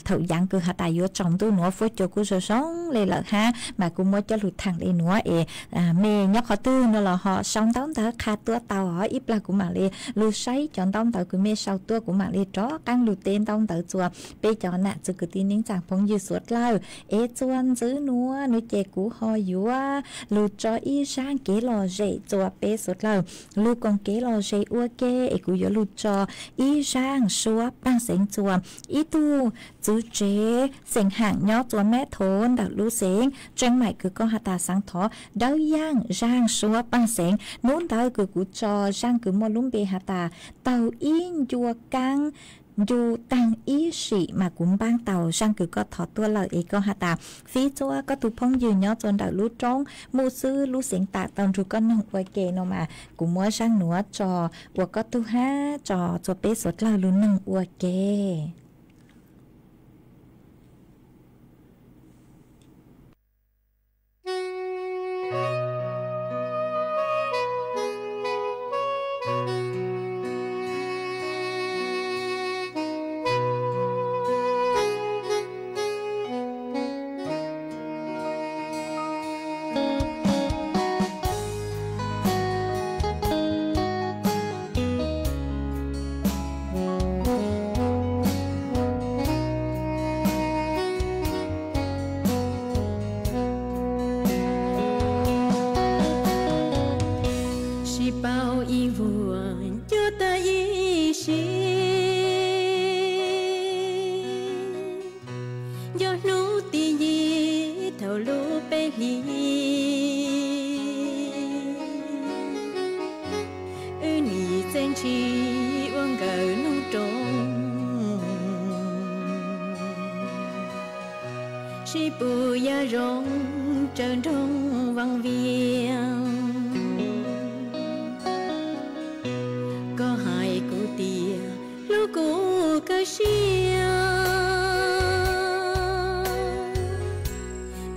thaum yaav kws has tas yuav tsaus ntuj nuav fuab cua kuj zoo zoo le lawm hab, mas kuj muab coj lug thaam le nuav es mej nyob qhov twg no los ho sau ntaub ntawv qha tuaj tau os, ib plag kuv mam le lug saib cov ntaub ntawv kws mej sau tuaj kuv mam le rov qaab lug teb ntaub ntawv txuas peb cov nam txiv kwv tij neej tsaa phooj ywg suav dlawg. Es txuas ntxwv nuav no ces kuv ho yuav lug tso ib zaaj kev lom zem txuas peb suav dlawg lug koom kev lom zem ua ke. Es kuv yuav lug tso ib zaaj suab paaj xeev txuas ib tug txwv tsev xeem Haam nyob txuas Meb Thov ntawm lub xeev Tseeb Maim kws koj has tas Xaav Thov Dawb Yaaj. Zaaj suab paaj xeev nub ntawd kws kuv tso zaaj kws muaj lub npe has tas taug ib ncua kaab ncu taag ib sim mas kuv npaab tau zaaj kws koj thov tuaj lawm es koj has tas fib txuab koj tug phooj ywg nyob txuas ntawm lub roob Muj Xwb lub xeev Taam tau nrug koj noog ua ke no mas kuv muab zaaj nuav tso ua koj tug hab tso txuas peb suav dlawg lug noog ua ke. Sib paub ib vuag cuag tag ib sim, nco hnub tim yim thaum lub peb hlis. Wb nim txeeb ntshis ua nkawm noog roos, sib pum yav zoo tsawv nroog Vaas Vias. Koj hais kuv tias hlub kuv kawg siab,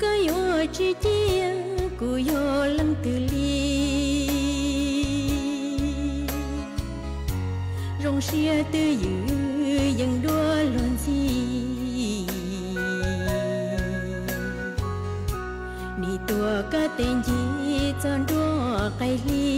koj yuav tsis cia kuv yog leej twg li. Zoo siab twj ywm yeej dua luag ntxhi, nim tuav koj tes ncig txog nruab qaim hli.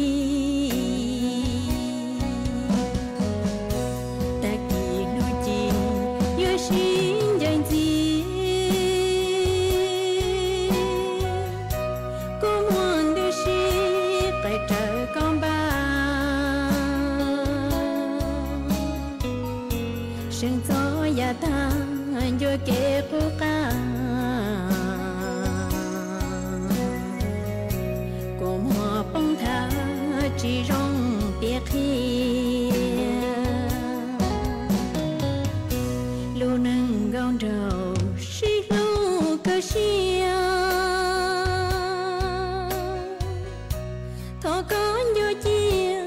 Thov koj nco cia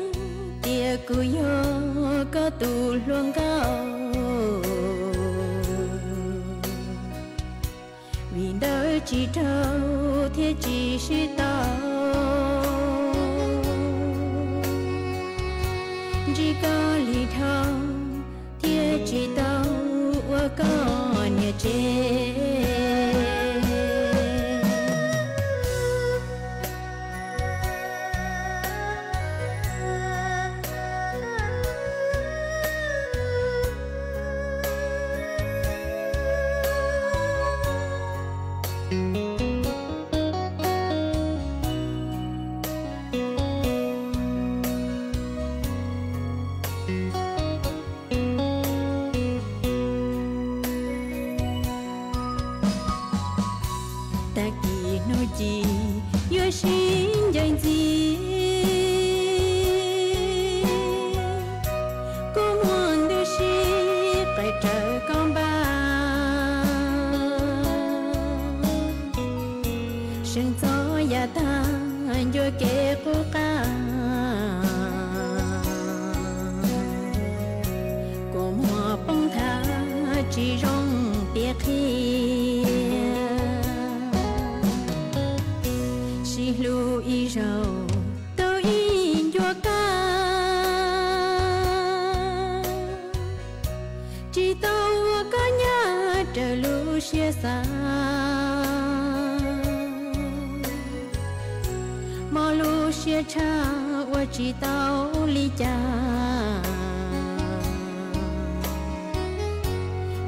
tias kuv yog koj tus hluas nkauj, vim ntawd tsis raug thiab tsis sib tau. Ntsib koj li dhau thiab tsis tau ua koj niam tsev. Tag kis hnub ci yuav sib ncaim ntxiv, kua muag ntws si qaij raws koj npaj. Seev txog yav tag ncua kev qub qab, kua muag poob thav tsis zoo piav qhia. Sib hlub ib zaug tau ib ncua kab, tsis tau ua koj nyab raws lub siab xav. Mob lub siab tshaj ua tsis tau li cas,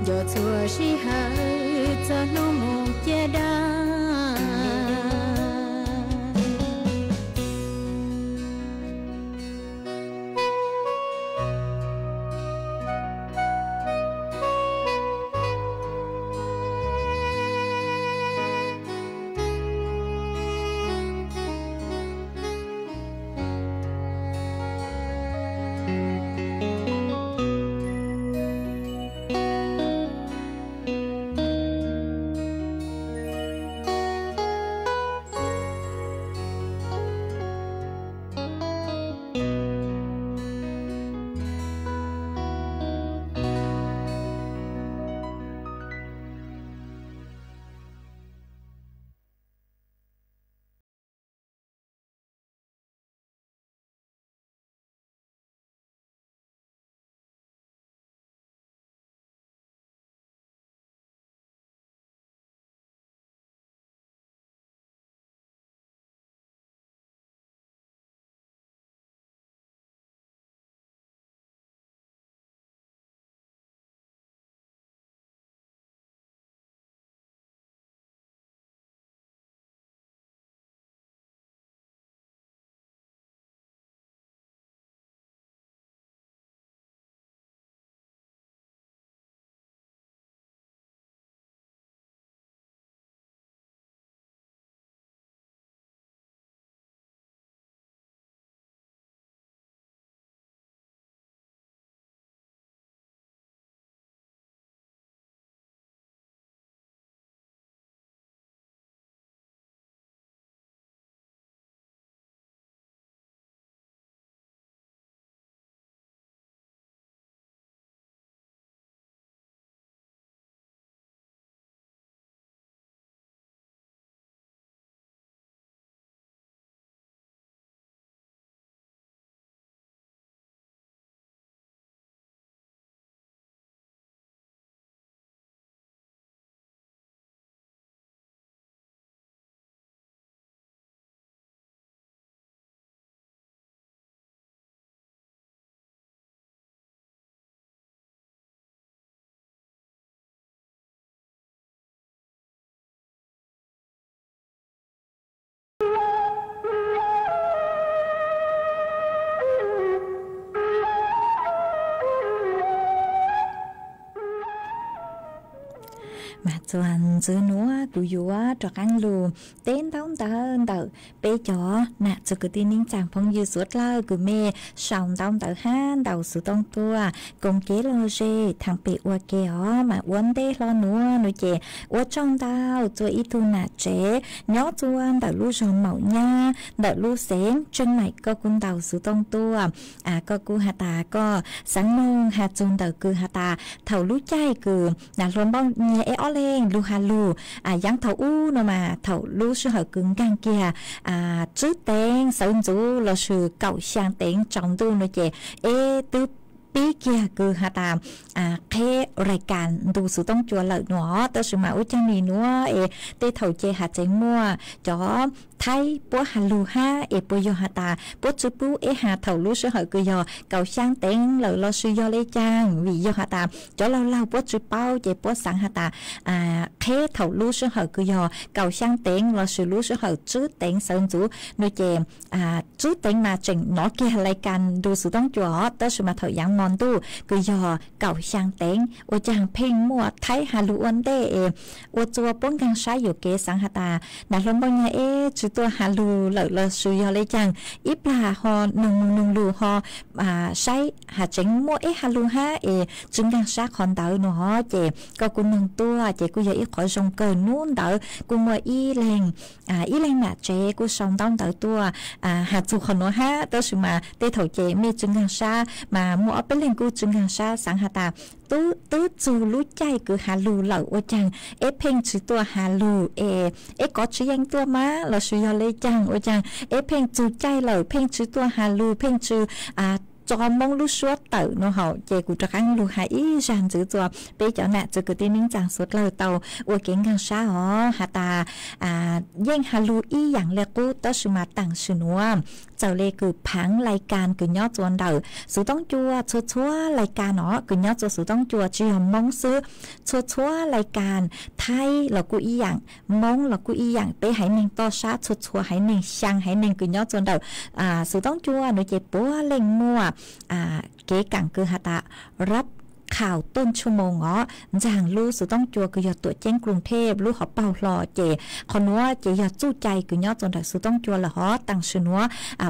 nco txhua sij hawm txog hnub mus ciaj dab. Txuas ntxiv nuav kuv yuav rov qaab lug teb ntaub ntawv ntawm peb cov nam txwv kwv tij neej tsaa phooj ywg suav dlawg kws mej sau ntaub ntawv hab ntaus xuv tooj tuaj koom kev lom zem thaam pem ua ke os. Mas ua ntej hlo nuav nuav ces ua tsaug ntau rua ib tug nam tsev nyob rua ntawm lub zog Maum Nyab ntawm lub xeev Tseej Maim, koj kuj ntaus xuv tooj tuaj, koj kuj has tas koj xaav noog has txug ntawm kws has tas thaum lub caij kws nam hluas Npauj Nyiag eb ob leeg lug has lug, yaav thaum ub nuav mas thaum lub sij hawm kws nkaag kiag tswb teev sawv ntxuv lossis kaum xyaa teev tsaus ntuj nuav ces eb twb pib kiag kws has tas qheb rai kas ntu xuv tooj cua lawm nuav. Tab sis mas ua caag nim nuav es tej thaum ces has tseev muaj cov Thaib puab has lug hab es puas yog has tas puab tsw pub eb has thaum lub sij hawm kws yog kaum xyaa teev lawm lossis yog le caag, vim yog has tas cov laug laug puab tsw paub ces puab xaav has tas qheb thaum lub sij hawm kws yog kaum xyaa teev lossis lub sij hawm tswb teev sawv ntxuv nuav ces tswb teev mas tseem nov kiag lai kas ntu xuv tooj cua os, tab sis mas thaum yaav mo ntuj kws yog kaum xyaa teev ua caag pheej muaj Thaib has lug ua ntej es ua rua puab nkaag sab yuam kev xaav has tas nam hluas Npauj Nyiag eb tsw tuaj has lug lawm lossis yog le caag, ib plag ho noog noog lug ho saib has tseev muaj eb has lug hab es tsw nkaag sab qhov ntawd nuav os. Ces koj kuj noog tuaj ces kuj yog ib qhov zoo kawg. Nub ntawd kuj muaj ib leeg, ib leeg nam tsev kuj sau ntaub ntawv tuaj has txug qhov nuav hab, tab sis mas tej thaum ces mej tsw nkaag sab mas muaj ob peb leeg kuj tsw nkaag sab xaav has tas twb txug lub caij kws has lug lawm ua caag eb pheej tsw tuaj has lug es eb kov tsi yeej tuaj mas lossis yog le caag ua caag eb pheej txug caij lawm pheej tsw tuaj has lug pheej tsw tso Moob lub suab tawm nuav hab. Ces kuv rov qaab lug has ib zag ntxiv rua peb cov nam txwv kwv tij neej tsaa suav dlawg tau ua kev nkaag sab os has tas yeej has lug ib yaam le qub, tab sis mas taam sim nuav txawm le kws phaav lai kas kws nyob rua ntawm xuv tooj cua, txhua txhua lai kas nuav kws nyob rua xuv tooj cua tsi yog Moob xwb, txhua txhua lai kas Thaib los kuj ib yaam, Moob los kuj ib yaam, peb haiv neeg toj sab txhua txhua haiv neeg, xyaa haiv neeg kws nyob rua ntawm xuv tooj cua nuav ces puav leej muaj kev kaam kws has tas rab khau tuj tshua moos os, ntsaag lub xuv tooj cua kws yog tuam ceeb Kruv Thej lub hauv paug hlo. Ces qhov nuav ces yog txuj cai kws nyob rua ntawm xuv tooj cua lawm hov. Taam sim nuav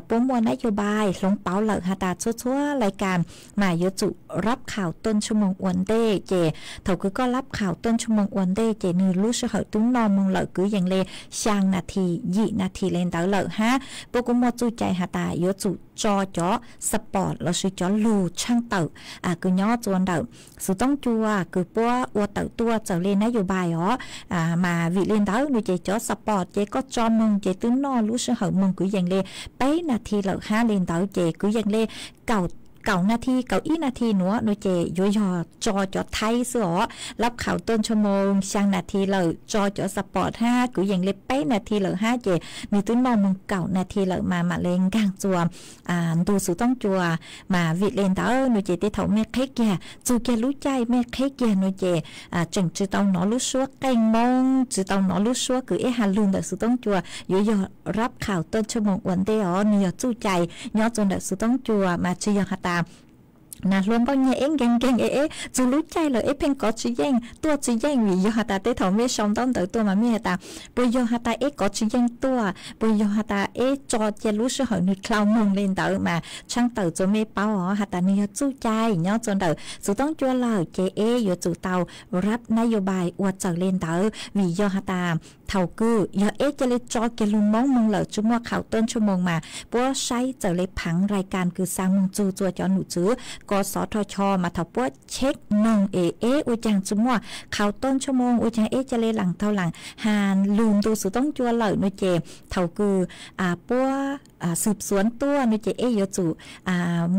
puab muaj nab yau npai hloov pauv lawm has tas txhua txhua lai kas mas yuav tsum rab khau tuj tshua moos ua ntej. Ces thaum kws koj rab khau tuj tshua moos ua ntej ces nwg lub sij hawm twb noj moog lawm kwv yees le xyaa nas this, yim nas this le ntawd lawm hab. Puab kuj muaj txuj cai has tas yuav tsum tso cov xapoos lossis cov lug tshaaj tawm kws nyob rua ntawm xuv tooj cua kws puab ua tawm tuaj txawm le nab yau npai os. Mas vim le ntawd nuav ces cov xapoos ces koj tso moog ces twb noj lub sij hawm moog kwv yees le peb nas this lawm hab. Le ntawd ces kwv yees le kaum, kaum nas this, kaum ib nas this nuav nuav ces yuav yog tso cov Thaib xwb os. Rab khau tuj tshua moos xyaa nas this lawm, tso cov xapoos hab kwv yees le peb nas this lawm hab ces nwg twb noj moog kaum nas this lawm mas mam le nkaag rua ntu xuv tooj cua. Mas vim le ntawd nuav ces tej thaum mej qheb kiag txug kiag lub caij mej qheb kiag nuav ces tseem tsi tau nov lub suab qeej Moob, tsi tau nov lub suab kws eb has lug ntawm xuv tooj cua, yuav yog rab khau tuj tshua moos ua ntej os. Nwg yog txuj cai nyob rua ntawm xuv tooj cua mas tsi yog has tas nas hluas Npauj Nyiag eb nkeeg nkeeg es eb txug lub caij lawm eb pheej kov tsi yeej tuaj tsi yeej. Vim yog has tas tej thaum mej sau ntaub ntawv tuaj mas mej has tas puas yog has tas eb kov tsi yeej tuaj, puas yog has tas eb tso cia lub sij hawm nwg dlhau moog le ntawd mas tshaaj tawm rua mej paub os has tas nwg yog txuj cai nyob rua ntawm xuv tooj cua lawm ces eb yuav tsum tau rab nab yau npai ua txawm le ntawd. Vim yog has tas thaum kws yog eb ca le tso kiag lug Moob moog lawm tsi muaj khau tuj tshua moos mas puab saib txawm le phaav rai kas kws xa moog txug rua cov nom tswv kov xov rho cho mas thaum puab check noog es eb ua caag tsi muaj khau tuj tshua moos, ua caag eb ca le laam tau laam has lug ntu xuv tooj cua lawm nuav ces thaum kws puab xwm xuav tuaj nuav ces eb yuav tsum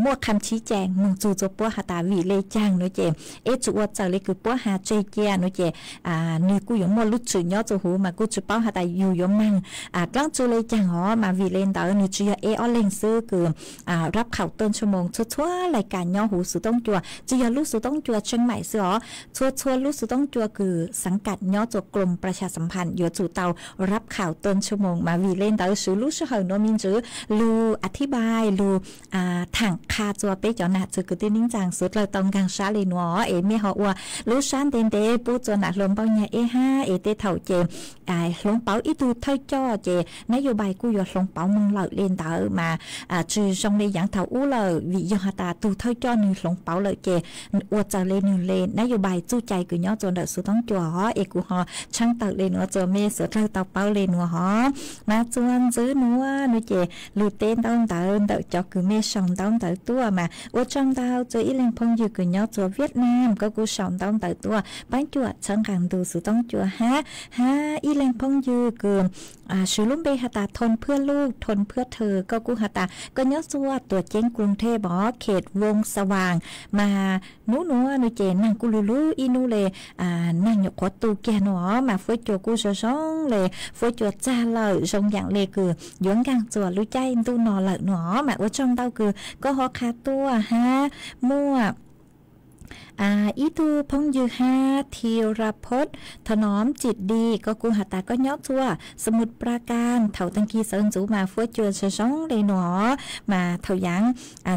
muaj kham chiv cai moog txug rua puab has tas vim le caag nuav ces eb tsum ua txawm le kws puab has tseg cia nuav ces nwg kuj yuav muaj lub tswm nyob rua huv mas kuj tsis paub has tas yus yuav mag dlaab tsi le caag os, mas vim le ntawd nwg tsi yog ib ob leeg xwb kws rab khaum tuaj tshua moog txhua txhua lais kas nyob huv xuv toob cua, tsi yog lub xuv toob cua Tsheej Maim xwb os, txhua txhua lub xuv toob cua kws xaav kam nyob txua klum plas xas xam phas yuav tsum tau rab khaum tuaj tshua moog, mas vim le ntawd swv lub sij hawm nuav me ntswv lug a thib npais lug thaam qha txua peb cov nam txwv kwv tij neej tsaa suav dlawg tau nkaag sab le nuav es mej ho ua lub sab ntev ntev pub txua nam hluas npauj nyag eb hab es tej thaum ces hloov pauv ib tug thawj coj ces nab yug npais kuj yuav hloov pauv moog lawm le ntawd mas tsi zoo le yaav thaum ub lawm, vim yog has tas tug thawj coj nwg hloov pauv lawm ces ua txawv le nwg le nab yug npais txuj cai kws nyob txua ntawm xuv toob cua os, es kuv ho tshaab tawm le nuav txua mej suav dlawg tau paub le nuav hov. Mas txua ntxwv nuav nuav ces lug teb ntaub ntawv ntawm cov kws mej sau ntaub ntawv tuaj mas ua tsaug ntau txua ib leeg phooj ywg kws nyob txua Vietnam koj kuj sau ntaub ntawv tuaj, paab cuam txhawb nqaa ntu xuv toob cua hab, hab ib leeg phooj ywg kws swv lub npe has tas Thon Phwaj Luj, Thon Phwaj Thw, koj kuj has tas koj nyob txua tuam ceeb Kruv Thej Npov, khet Voos Xawaas, mas nub nuav nuav ces naag kuj lug lub ib nub le, naag nyuam qhuav tu kiag nuav mas fuab cua kuj zoo zoo le, fuab cua txag lawm zoo yaam le kws yuav nkaag txua lub caij ntuj no lawm nuav mas ua tsaug ntau kws koj ho qha tuaj hab. Muaj ib tug phooj ywg hab Thi Ra Phoj Tho Nom Tsim Di, koj kuj has tas koj nyob txua Sa Mut Pra Kaas, thaum taag kig sawv ntxuv mas fuab cua zoo zoo le nuav mas thaum yaav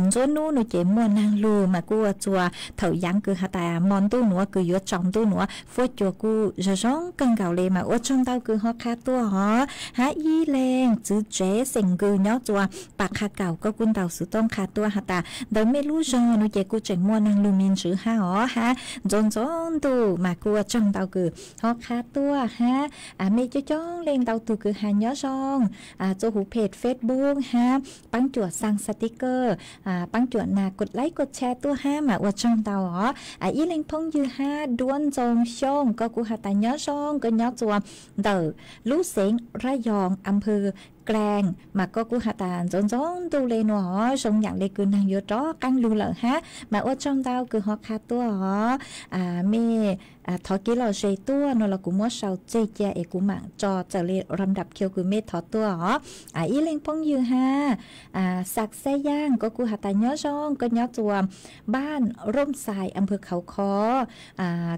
ntsuab nub nuav ces muaj naag lug mas kuj ua txua thaum yaav kws has tas mo ntuj nuav kws yuav tsaus ntuj nuav fuab cua kuj zoo zoo kawg nkaus le mas ua tsaug ntau kws ho qha tuaj hov. Hab ib leeg txwv tsev xeem Nkws nyob txua Pas Qha Kaus, koj kuj ntaus xuv tooj qha tuaj has tas ntawm mej lub zog nuav ces kuj tseem muaj naag lug me ntswv hab os hab ntxuav ntxuav ntuj mas kuj ua tsaug ntau kws ho qha tuaj hab. Mej coob coob leej ntau tug kws has nyob zoo txua huv phem Facebook hab paab cuam xaa xaticker, paab cuam nas kos laib kos tshare tuaj hab mas ua tsaug ntau os. Ib leeg phooj ywg hab Duab Ntxoo Xyooj, koj kuj has tas nyob zoo, koj nyob txua ntawm lub xeev Rab Yoos, a phw Klaas mas koj kuj has tas ntxuav ntxuav ntuj le nuav os, zoo yaam le kws naag yuav rov qaab lug lawm hab mas ua tsaug ntau kws ho qha tuaj os. Mej thov kev lom zem tuaj no los kuv muab sau tseg cia es kuv maam tso txawm le ram dam khiu kws mej thov tuaj os. Ib leeg phooj ywg hab Xav Xab Yaaj, koj kuj has tas nyob zoo, koj nyob txua Npaaj Rooj Xais, a phw Khauv Khov,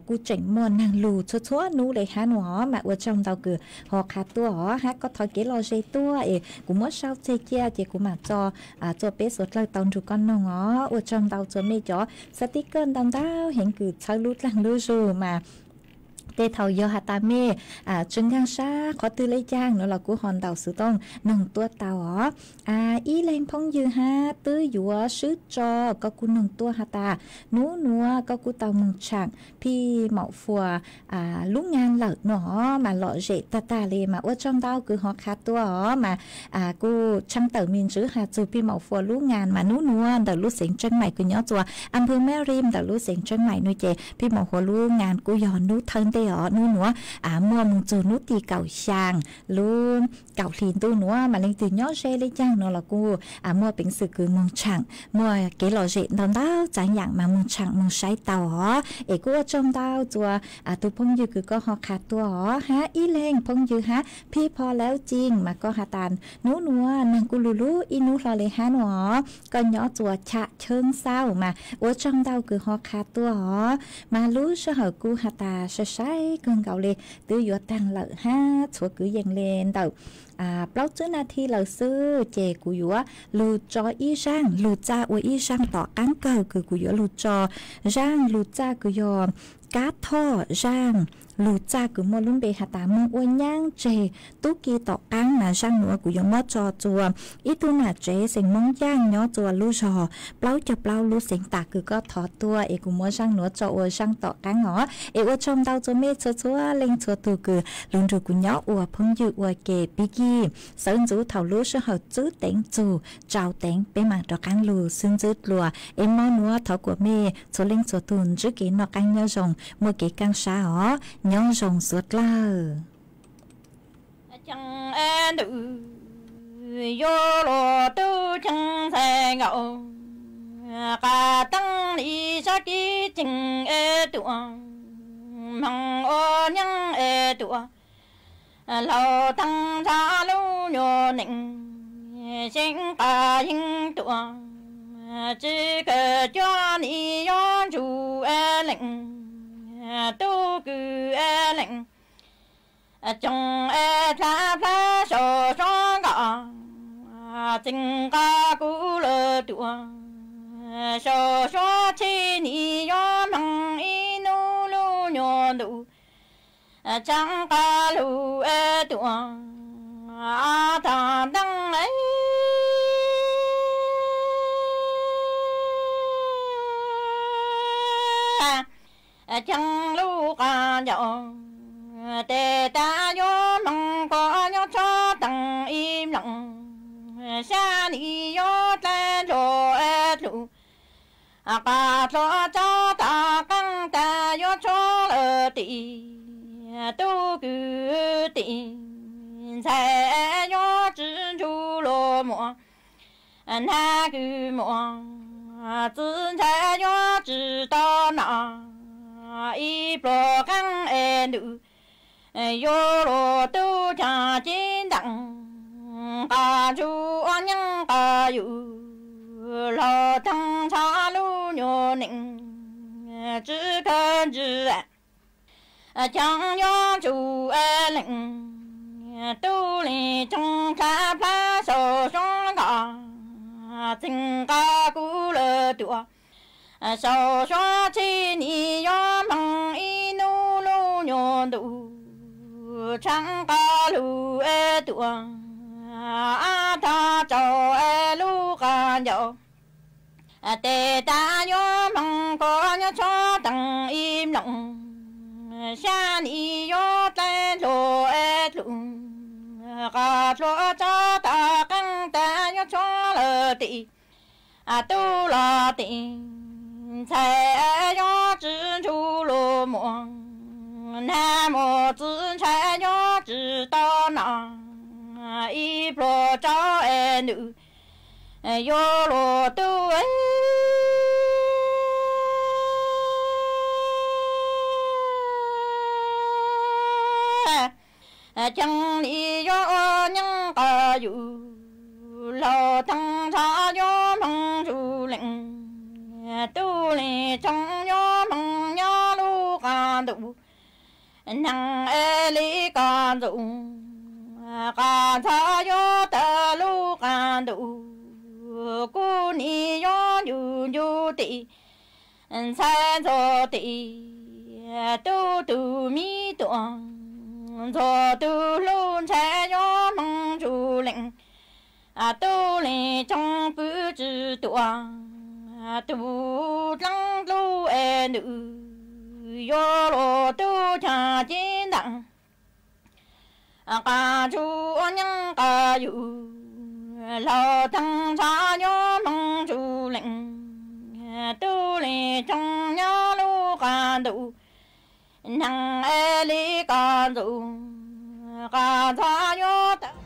kuj tseem muaj naag lug txhua txhua nub le hab nuav os mas ua tsaug ntau kws ho qha tuaj os hab koj thov kev lom zem tuaj es kuv muab sau tseg cia ces kuv maam tso txua peb suav dlawg tau nrug koj noog os. Ua tsaug ntau txua mej cov xaticker ntau ntau heev kws txhawb lub dlaag lub zug mas tej thaum yog has tas mej tsi nkaag sab qhov twg le caag nuav los kuj ho ntaus xuv tooj noog tuaj tau os. Ib leeg phooj ywg hab twb yuav swb tso, koj kuj noog tuaj has tas nub nuav koj kuj tau moog tshaam Phij Maum Fuas lub ngaa lawm nuav mas lom zem tag tag le mas ua tsaug ntau kws ho qha tuaj os mas kuj tshaab tawm me ntswv has txug Phij Maum Fuas lub ngaa mas nub nuav ntawm lub xeev Tseeb Maim kws nyob txua a phw Mab Rim ntawm lub xeev Tseeb Maim nuav ces Phij Maum Fuas lub ngaa kuj yog nub thawj ntej os, nub nuav muaj moog txug nub tim kaum xyaa lub kaum hlis ntuj nuav mas leej twg nyob ze le caag nuav los kuj muaj peev xwm kws moog tshaam, muaj kev lom zem ntau ntau txav yaam mas moog tshaam moog saib tau os. Es kuj ua tsaug ntau txua tug phooj ywg kws koj ho qha tuaj os hab ib leeg phooj ywg hab Phij Pho Lauj Cing mas koj has tas nub nuav naag kuj lug lub ib nub hlo le hab nuav os, koj nyob txua Cham Cheeb Xauj mas ua tsaug ntau kws ho qha tuaj os. Mas lub sij hawm kuj has tas sai sai kawg nkaus le, twb yuav taag lawm hab txhua kwv yees le ntawm plaub tsib nas this lawm xwb ces kuv yuav lug tso ib zaaj lug txaj ua ib zaaj tom qaab kawg kws kuv yuav lug tso zaaj lug txaj kws yog Kab Thoj, zaaj lug txaj kws muaj lub npe has tas Moog Ua Nyaab Tseg Tub Ki tom qaab mas zaaj nuav kuv yuav muab tso txua ib tug nam tsev xeem Moob Yaaj nyob txua lub zog plaub caug plaub lub xeev tas kws koj thov tuaj es kuv muab zaaj nuav tso ua zaaj tom qaab os. Es ua tsaug ntau txua mej txhua txhua leej txhua tug kws lug nrug kuv nyob ua phooj ywg ua ke pig kig. Sawv ntxuv thaum lub sij hawm tsib teev txug tsau teev peb maam rov qaab lug xwb ntxwb dlua. Es mo nuav thov kuas mej txhua leej txhua tug ntsib kev noj qaab nyob zoo, muaj kev kaaj sab os. Nyob zoo suav dlawg. Cheeb ntws yuav luag tub cheeb ntxhais nkaus, qas teeb li sab kib ceeg es tuam, moog ua nyaab es tuam, Laug Theej Ntsha lub nyuag neej, Xeeb Qas Yeeb Tuam, tsis kawg cuag nim yuav Ntsuj Leej, Tub Kws Leej, Tsoom Dlha Plab Saum Suav Nkoj, Txeeg Qas Kuv Lawm Tuam, Saum Suav Txhij nim yuav hmoov ib hnub lub nyuag ntuj, Tsheej Qas Lug Tuam, Thaj Nteej Cheeb Lub Qas Ncaus, tes tas yuav hmoov koj nyob tshob teem ib mloog, xya nim yuav dlaib ntsug dlub, qas dlua tsob tas qeej tas yuav tshuab lawm tim, Tub Kws tim, Ntxhais yuav tsis ntsug luag muam, Nag Kws muam, Txiv Ntxhais yuav tsis tau nom, ib pluag qeej es ntws, yuav luag tub chaw ceeb ntees, qas ntsuj ua nyeej qas yus, Laug Theej Ntsha lub nyuag neej, tsis kawg ntsis, Cheeb yuav Ntsuj Leej, Tub Leej Tshooj Dlha Plab Saum Suav Nkoj, Txeeg Qas Kuv Lawm Tuam, Saum Suav Txhij nim yuav hmoov ib hnub lub nyuag ntuj, Tsheej Qas Lug Tuam, Thaj Tsaus Lub Qas Ncaus, tes tas yuav hmoov koj nyob tshob teem ib mloog, xya nim yuav dlaib ntsug dlub, qas dlua tsob tas qeej tas yuav tshuab lawm tim, tub los tim, Ntxhais yuav tsis ntsug luag muam, Nag muam, Txiv Ntxhais yuav tsis tau nom, ib pluag tsob es ntws, yuav luag tub ceeb li yuav ua nyeej qas yus, Laug Theej Ntsha yuav hmoov Ntsuj Leej, Tub Leej Tshooj yuav hmoov nyob lub qas ntuj, neeg es li qas ntxoov, qas ntxhov yuav tawm lub qas ntuj, kuv nim yuav ncu ncu tim, Ntxhais Ntxhuav tim, Tub Tus Mib Tuam, Ntxhuav Tus Hlub Ntxhais yuav hmoov Ntsuj Leej, Tub Leej Tshooj Pw Tsis Tuam, Tus Dleeb Dlub es ntws, yuav luag tub chaw ceeb ntees, qas ntsuj ua nyeej qas yus, Laug Theej Ntsha yuav hmoov Ntsuj Leej, Tub Leej Tshooj nyob lub qas ntuj, neeg es li qas ntxoov, qas ntxhov yuav tawm